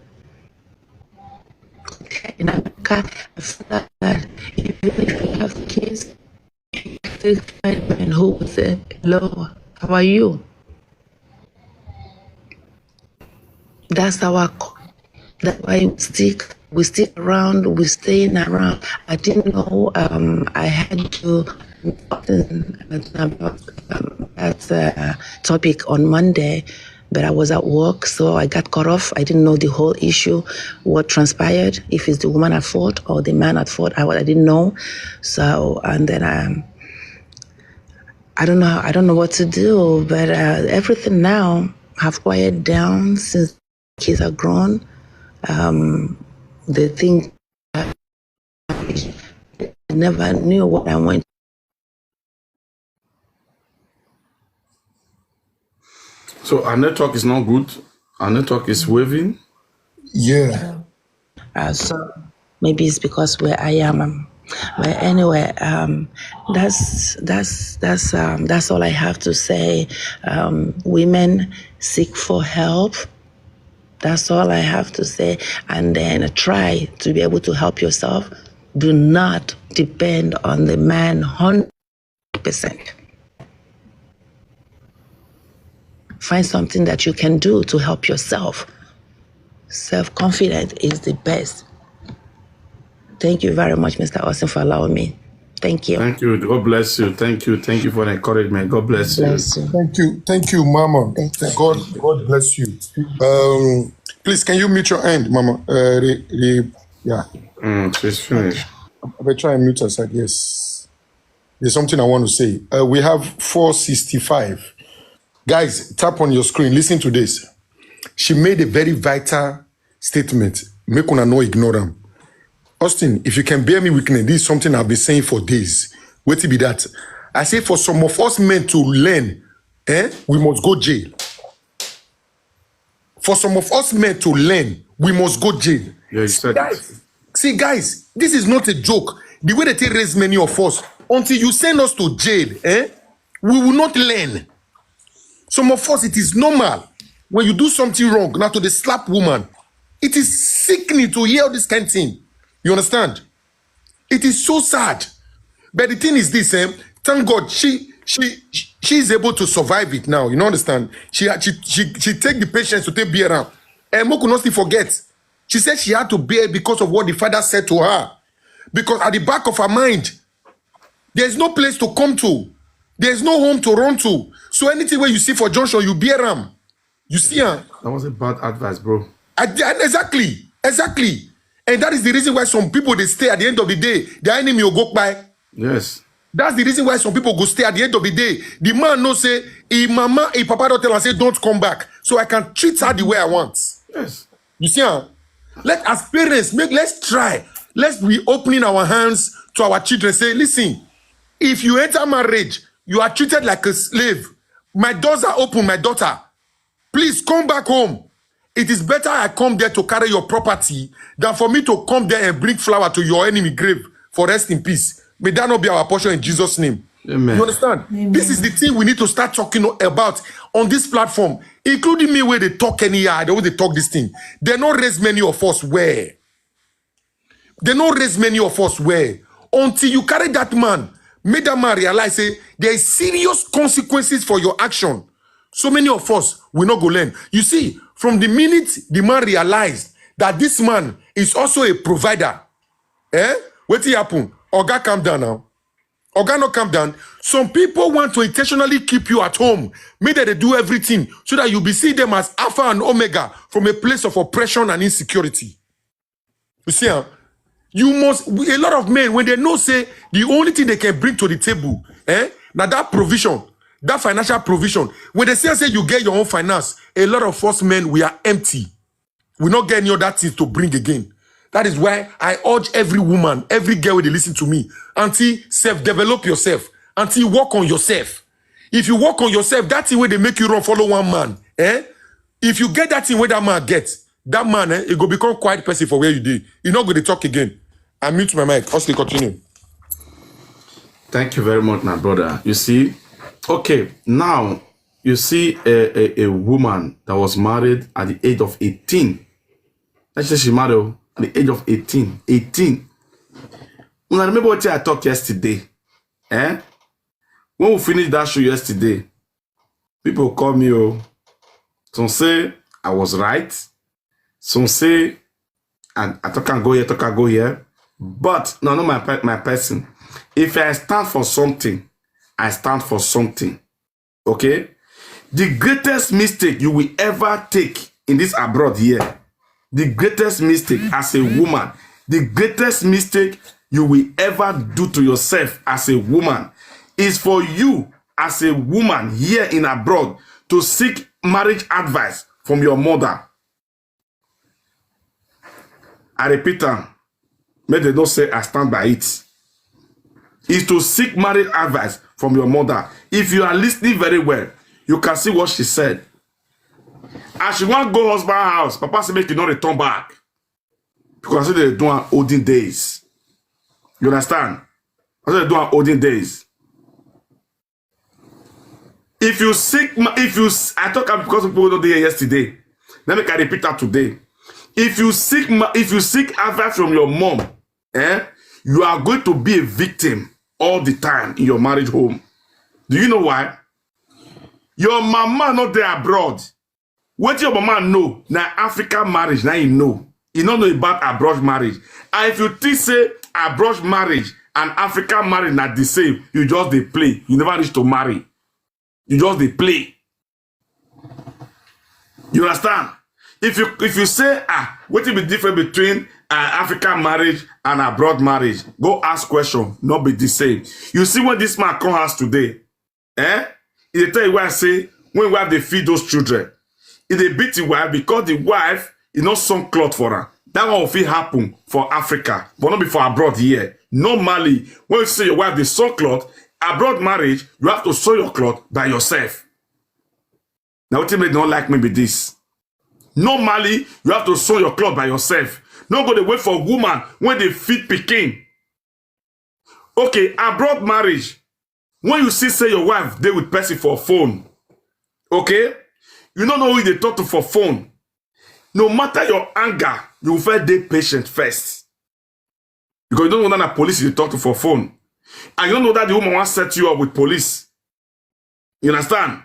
Okay, in America, I feel like that even if you have kids, you still find men who will say, "Hello, how are you?" That's our. That's why we stick. We stick around. We staying around. I didn't know. Um, I had to talk about um, that uh, topic on Monday, but I was at work, so I got cut off. I didn't know the whole issue, what transpired, if it's the woman at fault or the man at fault. I, I didn't know. So, and then um, I don't know. I don't know what to do. But uh, everything now have quieted down since kids are grown. Um, they think I never knew what I went. So our network is not good. Our network is waving. Yeah. Uh, so maybe it's because where I am. Um, but anyway, um, that's that's that's um, that's all I have to say. Um, women, seek for help. That's all I have to say. And then try to be able to help yourself. Do not depend on the man hundred percent. Find something that you can do to help yourself. Self-confidence is the best. Thank you very much, Mister Austin, for allowing me. Thank you. Thank you. God bless you. Thank you. Thank you for the encouragement. God bless you. Bless you. Thank you. Thank you, Mama. Thank you. God, God bless you. Um, please, can you mute your end, Mama? Uh, the, the, yeah. Mm, she's finished. I'll try and mute her side. Yes. There's something I want to say. Uh, we have four sixty-five. Guys, tap on your screen. Listen to this. She made a very vital statement. Make una no ignore am. Austin, if you can bear me witness, this is something I've been saying for days. Wetin be that? I say for some of us men to learn, eh, we must go jail. For some of us men to learn, we must go jail. Yeah, you said Guys, it. See, guys, this is not a joke. The way they take raise many of us, until you send us to jail, eh, we will not learn. Some of us, it is normal when you do something wrong, now to the slap woman. It is sickening to hear this kind of thing. You understand? It is so sad. But the thing is this, eh? Thank God she she she is able to survive it now. You know, understand? She had- she she she take the patience to take bear around. And Moku not still forget. She said she had to bear because of what the father said to her. Because at the back of her mind, there's no place to come to. There's no home to run to. So anything where you see for junction, you bear am. You see am. That was a bad advice, bro. I, I- exactly, exactly. And that is the reason why some people they stay at the end of the day, their enemy will go by. Yes. That's the reason why some people go stay at the end of the day. The man no say, "He mama, he papa don't tell her say don't come back, so I can treat her the way I want." Yes. You see, huh? Let as parents make let's try. Let's be opening our hands to our children. Say, listen, if you enter marriage, you are treated like a slave. My doors are open, my daughter. Please come back home. It is better I come there to carry your property than for me to come there and bring flower to your enemy grave for rest in peace. May that not be our portion in Jesus' name. Amen. You understand? This is the thing we need to start talking about on this platform, including me where they talk anyhow, the way they talk this thing. They not raise many of us where. They not raise many of us where. Until you carry that man, make that man realize say there is serious consequences for your action. So many of us will not go learn. You see, from the minute the man realized that this man is also a provider, eh? What happen? Oga, calm down now. Oga, no calm down. Some people want to intentionally keep you at home. Make that they do everything so that you be see them as Alpha and Omega from a place of oppression and insecurity. You see, huh? You must. A lot of men, when they know say the only thing they can bring to the table, eh, now that provision, that financial provision. When they say say you get your own finance, a lot of us men, we are empty. We not get any other things to bring again. That is why I urge every woman, every girl wey dey listen to me, auntie, self develop yourself. Auntie, work on yourself. If you work on yourself, that thing wey dey make you run follow one man, eh? If you get that thing wey that man get, that man, eh, it go become quiet person for where you dey. You not go to talk again. I mute my mic. Austin, continue. Thank you very much, my brother. You see, okay, now you see a, a, a woman that was married at the age of eighteen. Let's say she married oh, at the age of eighteen. eighteen. Una remember what I talked yesterday? Eh? When we finished that show yesterday, people call me, oh, some say I was right. Some say I, I talk and go here, talk and go here. But no, not my pe- my person. If I stand for something, I stand for something. Okay? The greatest mistake you will ever take in this abroad here, the greatest mistake as a woman, the greatest mistake you will ever do to yourself as a woman is for you as a woman here in abroad to seek marriage advice from your mother. I repeat am. Make dem know say I stand by it. Is to seek marriage advice from your mother. If you are listening very well, you can see what she said. As she wan go husband house, papa say make you no return back. Because I say they do am olden days. You understand? I say they do am olden days. If you seek, ma- if you, s- I talk am because people no dey here yesterday. Let me can repeat that today. If you seek, ma- if you seek advice from your mom, eh, you are going to be a victim all the time in your marriage home. Do you know why? Your mama no dey abroad. Wetin your mama know na African marriage na you know. You no know about abroad marriage. And if you think say abroad marriage and African marriage na the same, you just dey play. You never reach to marry. You just dey play. You understand? If you if you say ah, wetin be different between uh, African marriage and abroad marriage, go ask question. No be the same. You see when this man come house today, eh? He dey tell you why I say when wife dey feed those children, he dey beat the wife because the wife is not sew cloth for her. That one will fit happen for Africa, but not be for abroad here. Normally, when you say your wife dey sew cloth, abroad marriage, you have to sew your cloth by yourself. Now, what make they don't like me be this. Normally, you have to sew your cloth by yourself. No go dey wait for woman when they feed pikin. Okay, abroad marriage. When you see say your wife dey with person for phone, okay, you no know who you dey talk to for phone. No matter your anger, you first dey patient first. Because you don't know that na police you dey talk to for phone. And you don't know that the woman wan set you up with police. You understand?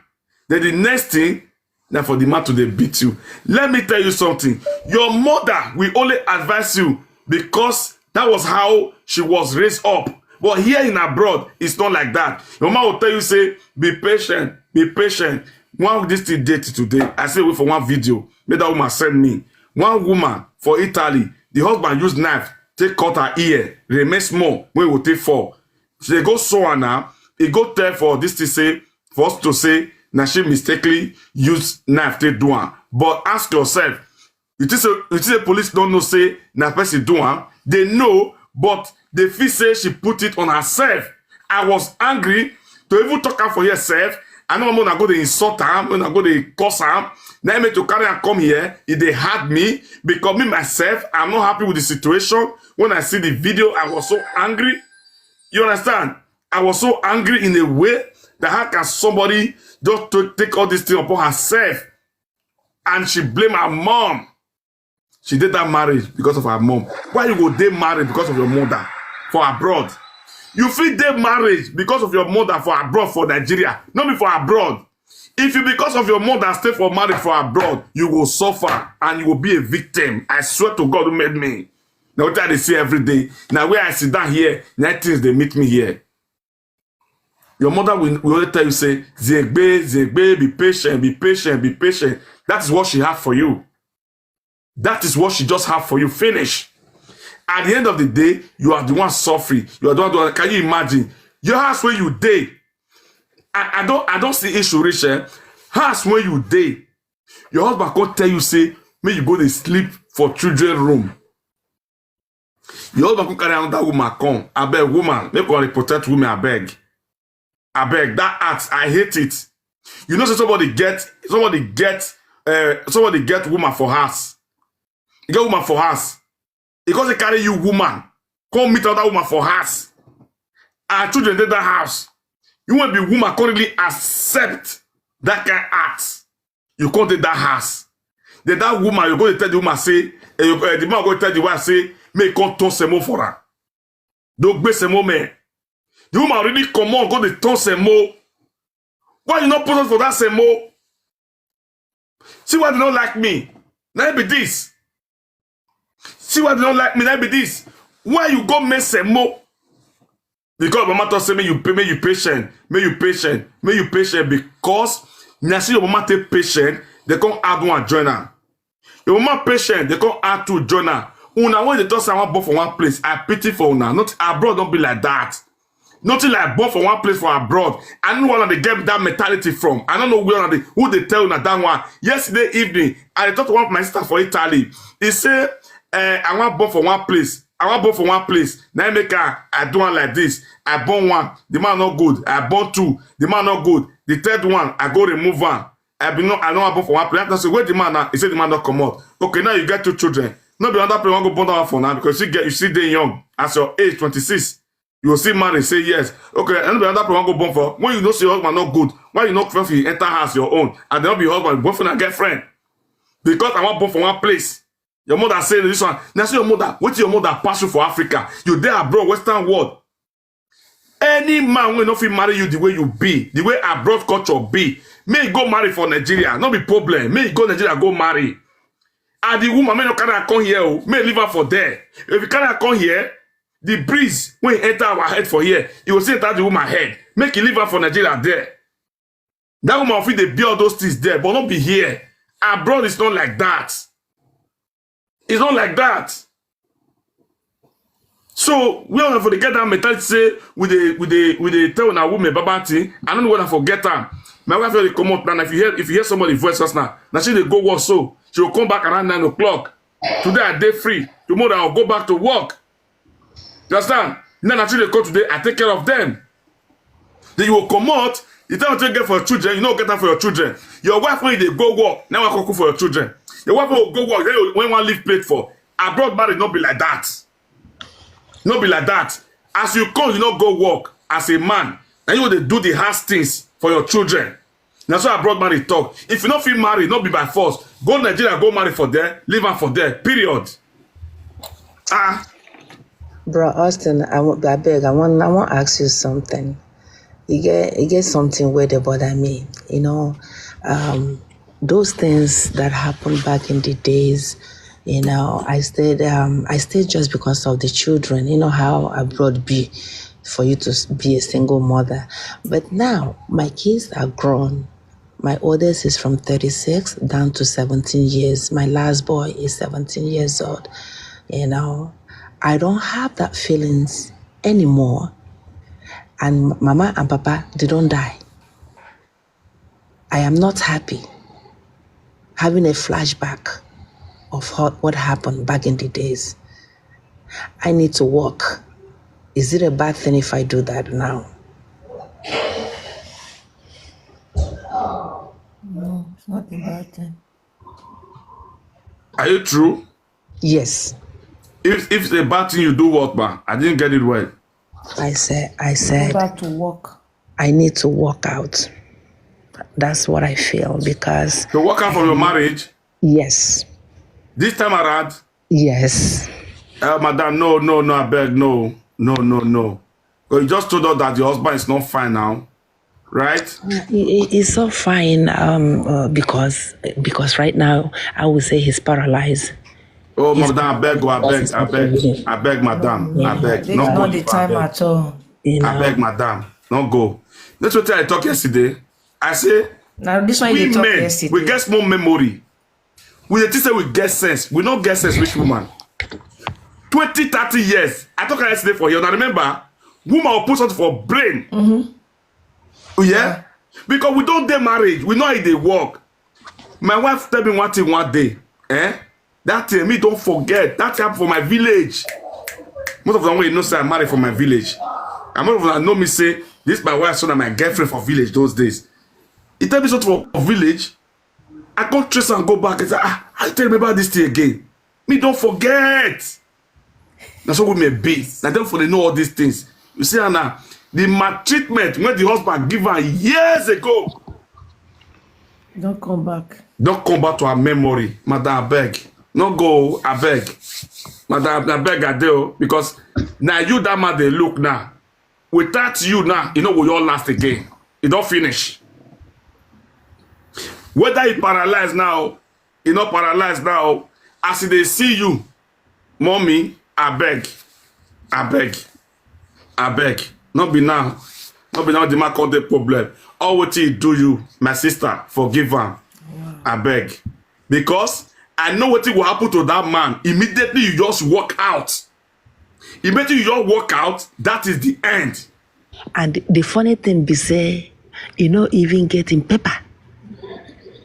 Then the next thing, na for the man to dey beat you. Let me tell you something. Your mother will only advise you because that was how she was raised up. But here in abroad, it's not like that. Your mama will tell you, say, be patient, be patient. One this thing dey till today. I say wait for one video. Make that woman send me. One woman for Italy, the husband use knife, take cut her ear, remain small, when he go take fall. She dey go sew am now. He go tell for this thing say, for us to say, na she mistakenly use knife take do am. But ask yourself, you think say you think say police don't know say na person do am? They know, but they feel say she put it on herself. I was angry to even talk am for herself. I know when I go dey insult am, when I go dey curse am. Now me to carry am come here, it dey hurt me because me myself, I'm not happy with the situation. When I see the video, I was so angry. You understand? I was so angry in a way that how can somebody just to take all this thing upon herself? And she blame her mom. She did that marriage because of her mom. Why you go dey married because of your mother for abroad? You fit dey married because of your mother for abroad, for Nigeria, not be for abroad. If you because of your mother stay for marriage for abroad, you will suffer and you will be a victim. I swear to God who made me. Now what I dey see every day. Now where I sit down here, now things they meet me here. Your mother will, will only tell you, say, Zegbe, Zegbe, be patient, be patient, be patient. That is what she have for you. That is what she just have for you. Finish. At the end of the day, you are the one suffering. You are the one. Can you imagine? Your house where you dey. I, I don't I don't see issue, Rich. Eh? House where you dey. Your husband come tell you, say, may you go dey sleep for children room. Your husband come carry another woman come. Abeg, woman, make una dey protect women, abeg. Abeg, that act, I hate it. You know say somebody get somebody get uh, somebody get woman for house. You get woman for house. Because they carry you woman, come meet another woman for house. And children dey that house. You wan be woman come really accept that kind act. You come dey that house. Then that woman, you go dey tell the woman say, eh, you, eh, the man go tell the wife say, make come turn semo for her. Don't be semo man. The woman really come on, go dey turn semo. Why you not put up for that semo? See why they don't like me. Now be this. See why they don't like me. Now be this. Why you go make semo? Because mama talk say, may you pay, may you patient, may you patient, may you patient. Because now see your mama take patient, they come add one join her. Your mama patient, they come add two join her. Una when they talk say I want born for one place, I pity for una. Not abroad, don't be like that. Nothing like born for one place for abroad. I don't know where they get that mentality from. I don't know where they, who they tell una that one. Yesterday evening, I talked to one of my sister for Italy. He said, eh, I want born for one place. I wan born for one place. Na im make I, I do am like this. I born one, the man no good. I born two, the man no good. The third one, I go remove am. I be no, I no wan born for one place. I say, where the man now? He say the man don comot. Okay, now you get two children. No be another place you wan go born that one for now because you get, you still dey young. As your age twenty-six, you go still marry, say yes. Okay, and no be another place you wan go born for. When you know say your husband no good, why you no first fit enter house your own? And then no be your husband, boyfriend and girlfriend. Because I wan born for one place. Your mother say this one. Na say your mother, wetin your mother pass you for Africa? You dey abroad, Western world. Any man wey no fit marry you the way you be, the way abroad culture be, may he go marry for Nigeria. No be problem. May he go Nigeria, go marry. And the woman, may no carry her come here. Oh. May leave her for there. If you carry her come here, the breeze wey enter our head for here, you go see enter the woman head. Make you leave her for Nigeria there. That woman fit dey be all those things there, but not be here. Abroad is not like that. It's not like that. So we all for the get that mentality say we dey we dey we dey tell una women baba thing. I don't know what I forget am. My wife already come up now. If you hear if you hear somebody voice us now, now she dey go work so she will come back around nine o'clock. Today I dey free. Tomorrow I'll go back to work. You understand? Now that you dey come today, I take care of them. Then you will come out. You tell what you get for your children, you no get that for your children. Your wife when they go work, now I cook for your children. Your wife will go work, then when one leave plate for abroad marriage, not be like that. Not be like that. As you come, you not go work as a man. And you dey do the hard things for your children. Na so abroad marriage talk. If you no fit marry, no be by force. Go Nigeria, go marry for there, leave am for there. Period. Ah, Bro Austin, I, wa- I beg, I want, I want to ask you something. You get, you get something where they bother me. You know, um, those things that happened back in the days. You know, I stayed, um, I stayed just because of the children. You know how abroad be for you to s- be a single mother. But now my kids are grown. My oldest is from thirty-six down to seventeen years. My last boy is seventeen years old. You know, I don't have that feelings anymore. And mama and papa, they don't die. I am not happy having a flashback of what, what happened back in the days. I need to work. Is it a bad thing if I do that now? No, it's not a bad thing. Are you true? Yes. If if it's a bad thing, you do what, man? I didn't get it well. I said, I Go said, back to work. I need to walk out. That's what I feel because, To walk out from your marriage yes, this time around. Yes. Uh, madam, no, no, no, I beg, no, no, no, no. You just told us that your husband is not fine now, right? He, he- he's so fine um, uh, because because right now I would say he's paralyzed. Oh, madam, I beg, oh, I beg, I beg, I beg, madam, I beg. This No is go, not the I time beg. At all. You know, I beg, madam, no go. That's what I talk yesterday. I say Now this one we you talk men, yesterday. We get small memory. We dey think say we get sense. We no get sense, rich woman. Twenty, thirty years. I talk yesterday for here. Now remember, woman will put something for brain. Oh, yeah? Because we don't dey marriage. We know how e dey work. My wife tell me one thing one day. Eh? That thing, me don't forget. That thing happen for my village. Most of them wey you know say I marry for my village. And most of them know me say, this my wife, so na my girlfriend for village those days. He tell me something for village. I go trace and go back and say, ah, I tell me about this thing again. Me don't forget. Na so women be. Na dem for dey know all these things. You see, Anna, the maltreatment wey the husband give her years ago Don't come back. don come back to her memory. Madam, abeg, no go, abeg. Madam, abeg, I dey o, because na you that man dey look now. Without you now, e no go your last again. E don finish. Whether e paralyze now, e no paralyze now. As e dey see you, mommy, abeg, abeg, abeg. No be now, no be now the man come dey problem. All wetin e do you, my sister, forgive am. Abeg, because I know wetin go happen to that man. Immediately you just walk out. Immediately you just walk out, that is the end. And the funny thing be say, you no even get in paper.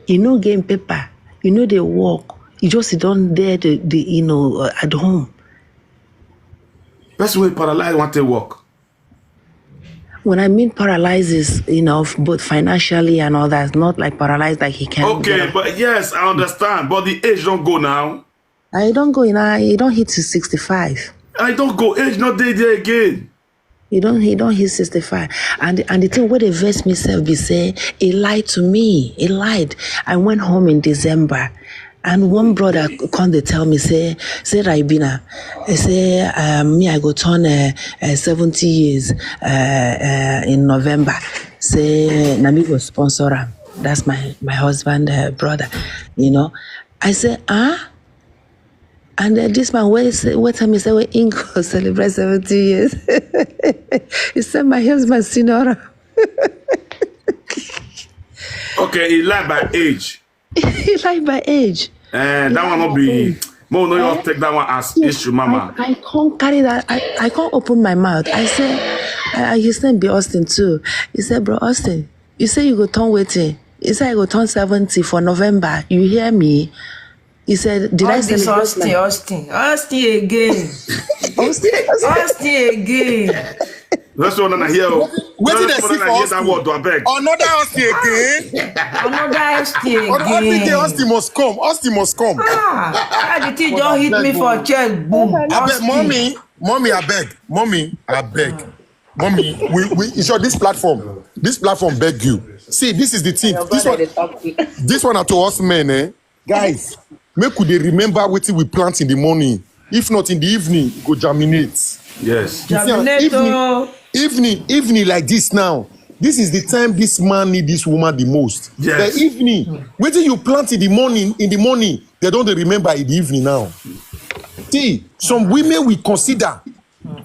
You no get in paper. You know they work. You just sit down there, the, the you know uh, at home. Person wey paralyze wan take work. When I mean paralyzed is, you know, both financially and all that, not like paralyzed like he can't get Okay, up. But yes, I understand. But the age don't go now. I don't go in, I he don't hit to sixty-five. I don't go. Age not dey there again. He don't he don't hit sixty-five. And and the thing where they vex myself be say he lied to me. He lied. I went home in December. And one brother come dey tell me say say Raibina, he say um, me I go turn uh, uh, seventy years uh, uh, in November. Say na me go sponsor am. That's my my husband uh, brother, you know. I say ah, and uh, this man wait wait tell me say we in go celebrate seventy years. He said my husband senior. Okay, he lie by age. He lie by age. Eh, that one not be. Mo no you take that one as issue, mama. I, I can't carry that. I, I can't open my mouth. I say, I, I- his name be Austin too. He said, bro Austin, you say you go turn waiting. He said I go turn seventy for November. You hear me? He said, did I All this celebrate Austin, my Austin, Austin again, Austin? Austin again. That's what I hear. Oh. Wetin dey That's see what for I hear that Austin? Word, I beg. Another Austin again. Another Austin Every day again. Austin must come. Austin must come. Ah, the thing just hit me for chest. Boom. Abeg, Austin. Mommy, Mommy, I beg. Mommy, I beg. Mommy, we, we, in short, this platform, this platform beg you. See, this is the thing. This one, this one are to us men, eh? Guys, make we dey remember wetin we plant in the morning. If not in the evening, e go germinate. Yes. You see, Germinate, evening, oh. evening, evening like this now. This is the time this man need this woman the most. Yes. The evening, wetin you plant in the morning, in the morning, they don't dey remember in the evening now. See, some women we consider,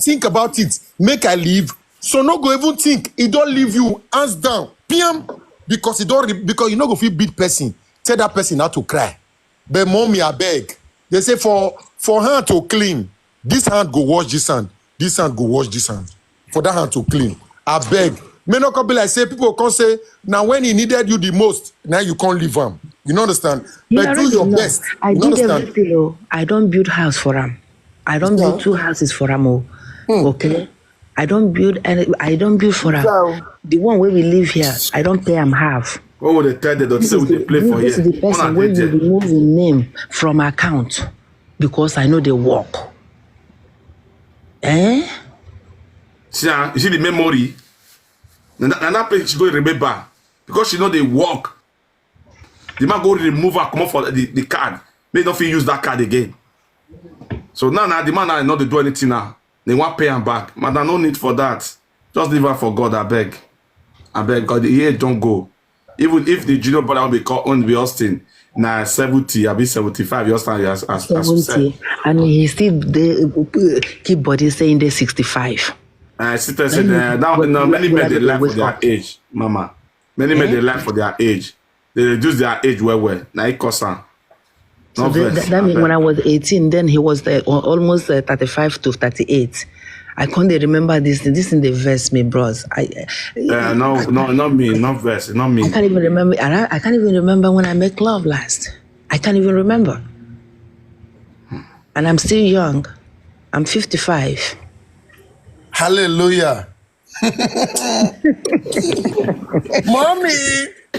think about it, make I leave. So no go even think, he don't leave you, hands down, piam, because he don't re- because you no go feel beat person, tell that person not to cry. But mommy, I beg. They say for for hand to clean, this hand go wash this hand, this hand go wash this hand. For that hand to clean, I beg. May not come be like say people come say now when he needed you the most, now you can't leave him. You know understand? He But do already your know. Best. I You know did understand? Everything. Oh. I don't build house for him. I don't build two houses for him. Oh. Okay. I don't build any. I don't build for him. The one where we live here, I don't pay him half. What would they tell them? Don't This say is we dey the, play for this here. is the person Una where dey you there. remove him name from account because I know they work. Eh? See, ah, you see the memory. And that, and that place she go remember because she know they work. The man go remove her, come off for the, the card. They don't feel use that card again. So now, now the man now not dey do anything now. They want pay him back. Madam, no need for that. Just leave her for God, I beg. I beg God, the year don't go. Even if the junior brother will be called on be Austin, now seventy, I'll be seventy-five, you understand? As, as, as you said. Seventy, and he still dey uh, keep body saying they sixty-five. I sit there say Then uh, that, when no, you- many when men they you lie for wake their up. Age, mama. Many men they lie for their age. They reduce their age well well. Now it cost am. So No the, vex, that, that means abeg. When I was eighteen, then he was uh, al- almost uh, thirty-five to thirty-eight. I can't dey remember this thing. This thing they vex me, bros. I, Uh, no, no, not me, not vex, not me. I can't even remember. I, I can't even remember when I make love last. I can't even remember. And I'm still young. I'm fifty-five. Hallelujah. Mommy,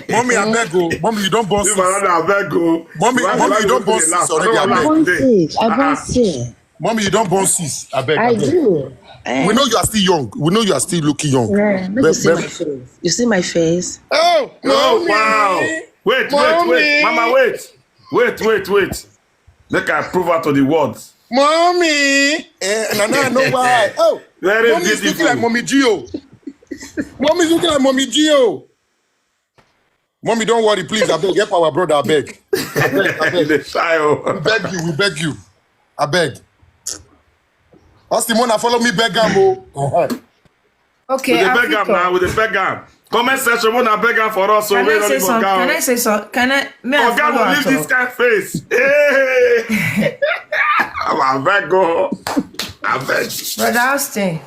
mommy, I beg you. Mommy, you don't boss. Leave another, I beg go. Mommy, Why mommy, why you don't people boss dey laugh? this already, I don't I laugh beg. today. Bouncy, I Ah, ah. bouncy. Mommy, you don't boss this. I beg. I I beg. Do. Eh, We know you are still young. We know you are still looking young. eh, make But- you see but- my face. You see my face? Oh, Oh mommy. Wow! Wait, wait, wait, Mommy. Mama, wait, wait, wait, wait. Make I prove her to the world. Mommy. Eh, and I know why. Oh, Very mommy is looking beautiful. Like Mommy Gio. Mommy is looking like Mommy Gio. Mommy, don't worry, please. I beg, help our brother. I beg. I beg, I beg. The child. We beg you. We beg you. I beg. Austin Mona, follow me, beg am o. Uh-huh. Okay, With the beg am Africa. Now, with the beg am. Comment section, wanna beg am for us. So Can we I don't say leave something? Can I Oga. Say something? Can I? May I Oga follow will her leave this talk? Kind face. Hey, I beg go. I beg. Brother Austin,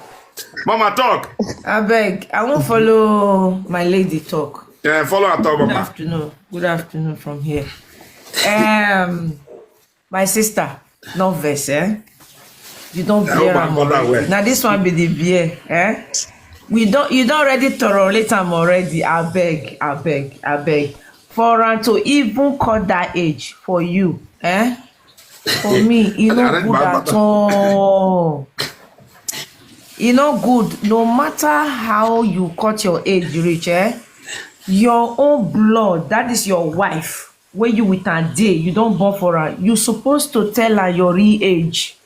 Mama talk. I beg. I won't follow my lady talk. Yeah, follow her talk, Good Mama. Afternoon. Good afternoon from here. Um, my sister, not vex, eh? You don bear am already. Na this one be the beer, eh? We don, you don already tolerate am already. Abeg, abeg, abeg. For am to even cut that age for you, eh? For me, e no good at all. E no good. No matter how you cut your age reach, eh? Your own blood, that is your wife, wey you with am dey, you don born for am, you suppose to tell am your real age.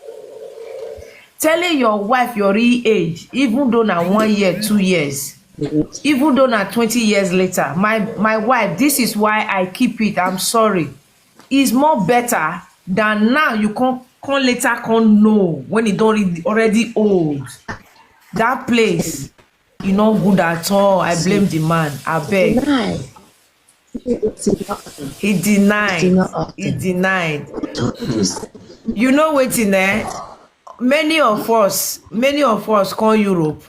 Telling your wife your real age, even though na one year, two years, even though na twenty years later, my my wife, this is why I keep it. I'm sorry. It's more better than now you come come later come know when e don already old. That place, e no good at all. I blame the man. Abeg. He denied. He denied. You know wetin, eh? Many of us, many of us come Europe.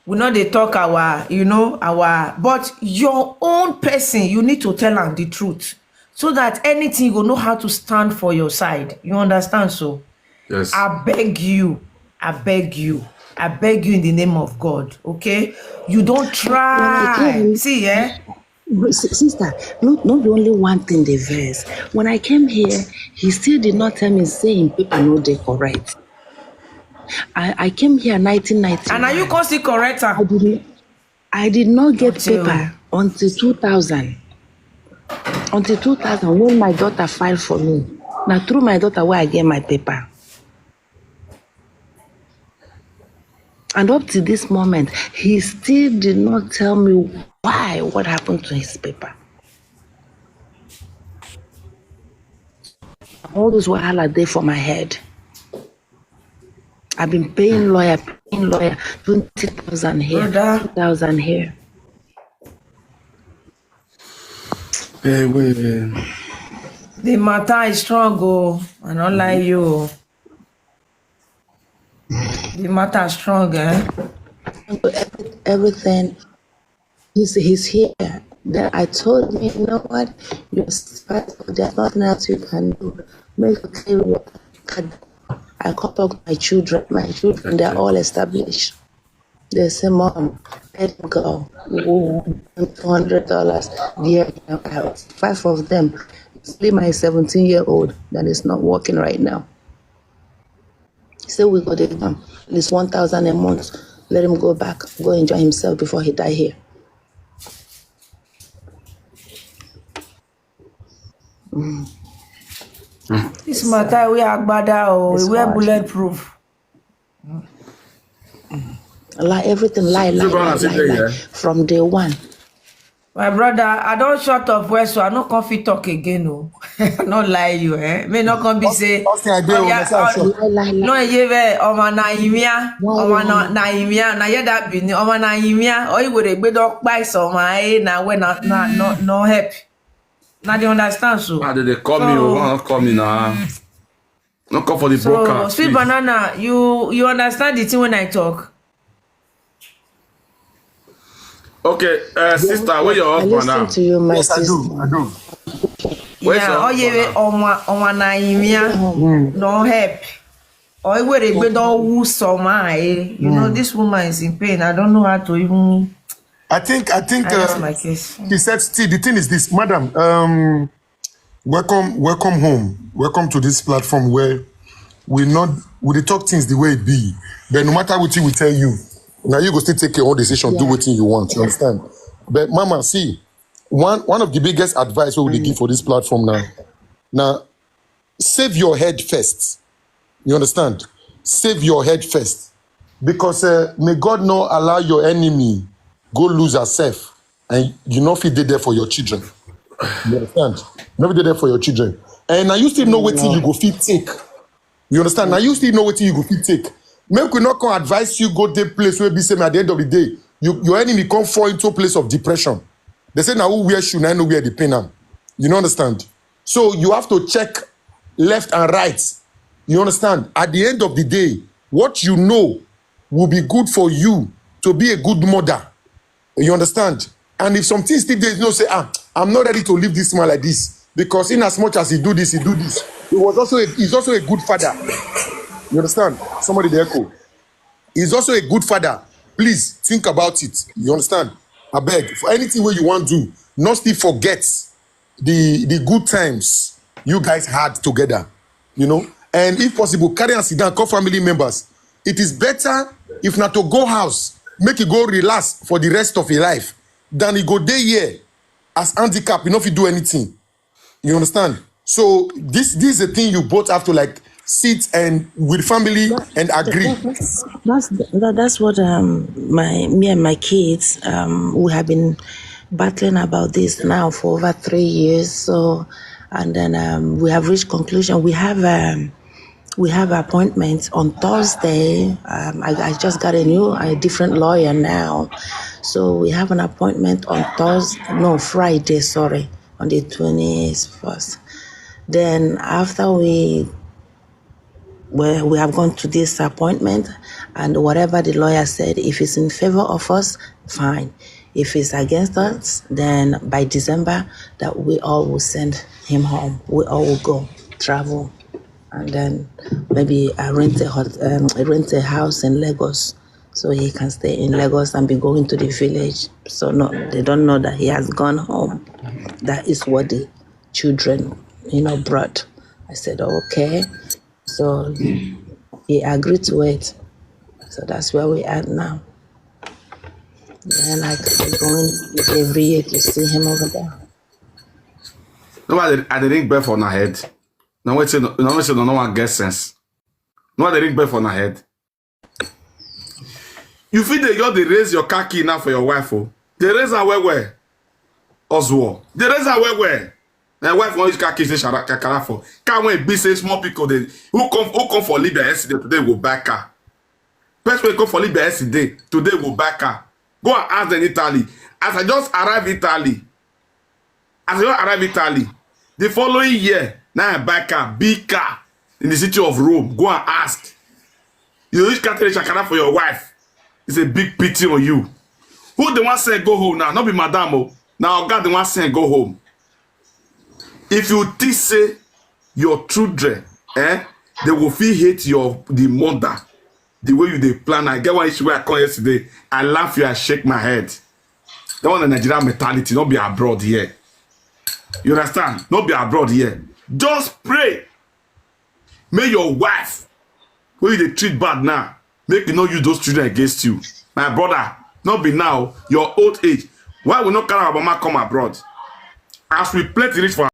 We no dey talk our, you know, our, but your own person, you need to tell am the truth so that anything you go know how to stand for your side. You understand? So, yes. I beg you, I beg you, I beg you in the name of God, okay? You don't try. See, eh? Sister, not, not be only one thing dey vex. When I came here, he still did not tell me say him paper no dey correct. I, I came here nineteen ninety. And now you come still correct am. I did not, I did not get paper until two thousand. Until two thousand, when my daughter filed for me. Now through my daughter where I get my paper. And up to this moment, he still did not tell me why, what happened to his paper. All those wahala dey for my head. I've been paying lawyer, paying lawyer, twenty thousand here, two thousand here. Hey, wait, wait. The matter is strong, oh, I don't lie you. The matter strong, eh? Everything. He's, he's here. Then I told him, you know what? You're satisfied. There's nothing else you can do. Make a clear work. I call up my children. My children, they're all established. They say, Mom, let him go. Two hundred dollars. There, five of them. It's only my seventeen year old that is not working right now. Say we go dey give am at least one thousand a month. Let him go back, go enjoy himself before he die here. This matter we agbada o, we wear bulletproof. Lie, everything lie, lie, lie, lie, lie. From day one. My brother, I don short of words, so I no come fit talk again o. I no lie you, eh? May no come be say, Austin, I dey o, oya, na so I o- short. Lie, lie, lie. No, ye ve, ọmọ na imia, ọmọ na, na imia, na ye that Benin, ọmọ na imia, or you would be dog by some, eh, na when na, na, no, no help. Now they understand so. Ah, they, they call me, oh, So- one call me now. No call for the So, broker. sweet Please. Banana, you, you understand the thing when I talk? Okay, uh, sister, where your I husband listen now? To you, my Yes, I sister. do. I do. Where's your Yeah, oh husband yeah, now? ọmọ, ọmọ na imia, no help. Or you would be dog who some, eh? You know, this woman is in pain. I don't know how to even. I think I think I rest uh, my case. He said, "See, the thing is this, madam. Um, welcome, welcome home. Welcome to this platform where we not we dey talk things the way it be. But no matter what we tell you, now you go still take your own decision, do what you want. You understand? But mama, see, one one of the biggest advice we dey give for this platform now, now save your head first. You understand? Save your head first, because uh, may God not allow your enemy go lose herself, and you no fit dey there for your children. You understand? No fit dey there for your children, and now you still know wetin you go fit take. You understand? Now you still know wetin you go fit take. Make we not come advise you go the place where be same at the end of the day, you, your enemy come fall into a place of depression. They say now who wear shoe, now know where the pain am. You no understand? So you have to check left and right. You understand? At the end of the day, what you know will be good for you to be a good mother. You understand? And if some things still dey, you know, say, ah, I'm not ready to leave this man like this. Because in as much as he do this, he do this. He was also a, he's also a good father. You understand? Somebody dey echo. He's also a good father. Please think about it. You understand? I beg, for anything wey you wan do, no still forget the the good times you guys had together. You know, and if possible, carry am sit down, call family members. It is better if na to go house, make you go relax for the rest of your life, than you go dey here as handicap, you no fit do anything. You understand? So this this is a thing you both have to, like, sit and with family and agree. That's that, that's what um my me and my kids, um we have been battling about this now for over three years. So, and then um we have reached conclusion. We have um we have appointments on Thursday. Um, I, I just got a new, a different lawyer now, so we have an appointment on Thursday. No, Friday. Sorry, on the twenty-first. Then after we well, we have gone to this appointment, and whatever the lawyer said, if it's in favor of us, fine. If it's against us, then by December, that we all will send him home. We all will go travel, and then maybe I rent a hot, um, I rent a house in Lagos, so he can stay in Lagos and be going to the village. So no, they don't know that he has gone home. That is what the children, you know, brought. I said, okay. So he agreed to it. So that's where we are now. And I keep going every year to see him over there. No, I dey, I dey ring bell for una head. No, wait, say no, no, wait, say no, no one get sense. No, I dey ring bell for una head. You fit dey just dey raise your car key now for your wife, oh. Dey raise am well well. Oswald. Dey raise am well well. Na your wife wan use car key say shara kakara for. Car wey be say small people dey, who come, who come for Libya yesterday, today go buy car. Person wey come for Libya yesterday, today go buy car. Go and ask them Italy. As I just arrive Italy, as I just arrive Italy, the following year, now I buy car, big car in the city of Rome. Go and ask. You reach Catholic Shakara for your wife. It's a big pity on you. Who the one say go home now? Not be madam, oh. Now God the one say go home. If you think say your children, eh, they will feel hate your the mother, the way you dey plan. I get one issue where I come yesterday. I laugh you, I shake my head. That one na Nigerian mentality, not be abroad here. You understand? Not be abroad here. Just pray. May your wife, when you dey treat bad now, make you no use those children against you. My brother, not be now, your old age. Why we not carry our mama come abroad? As we plenty reach for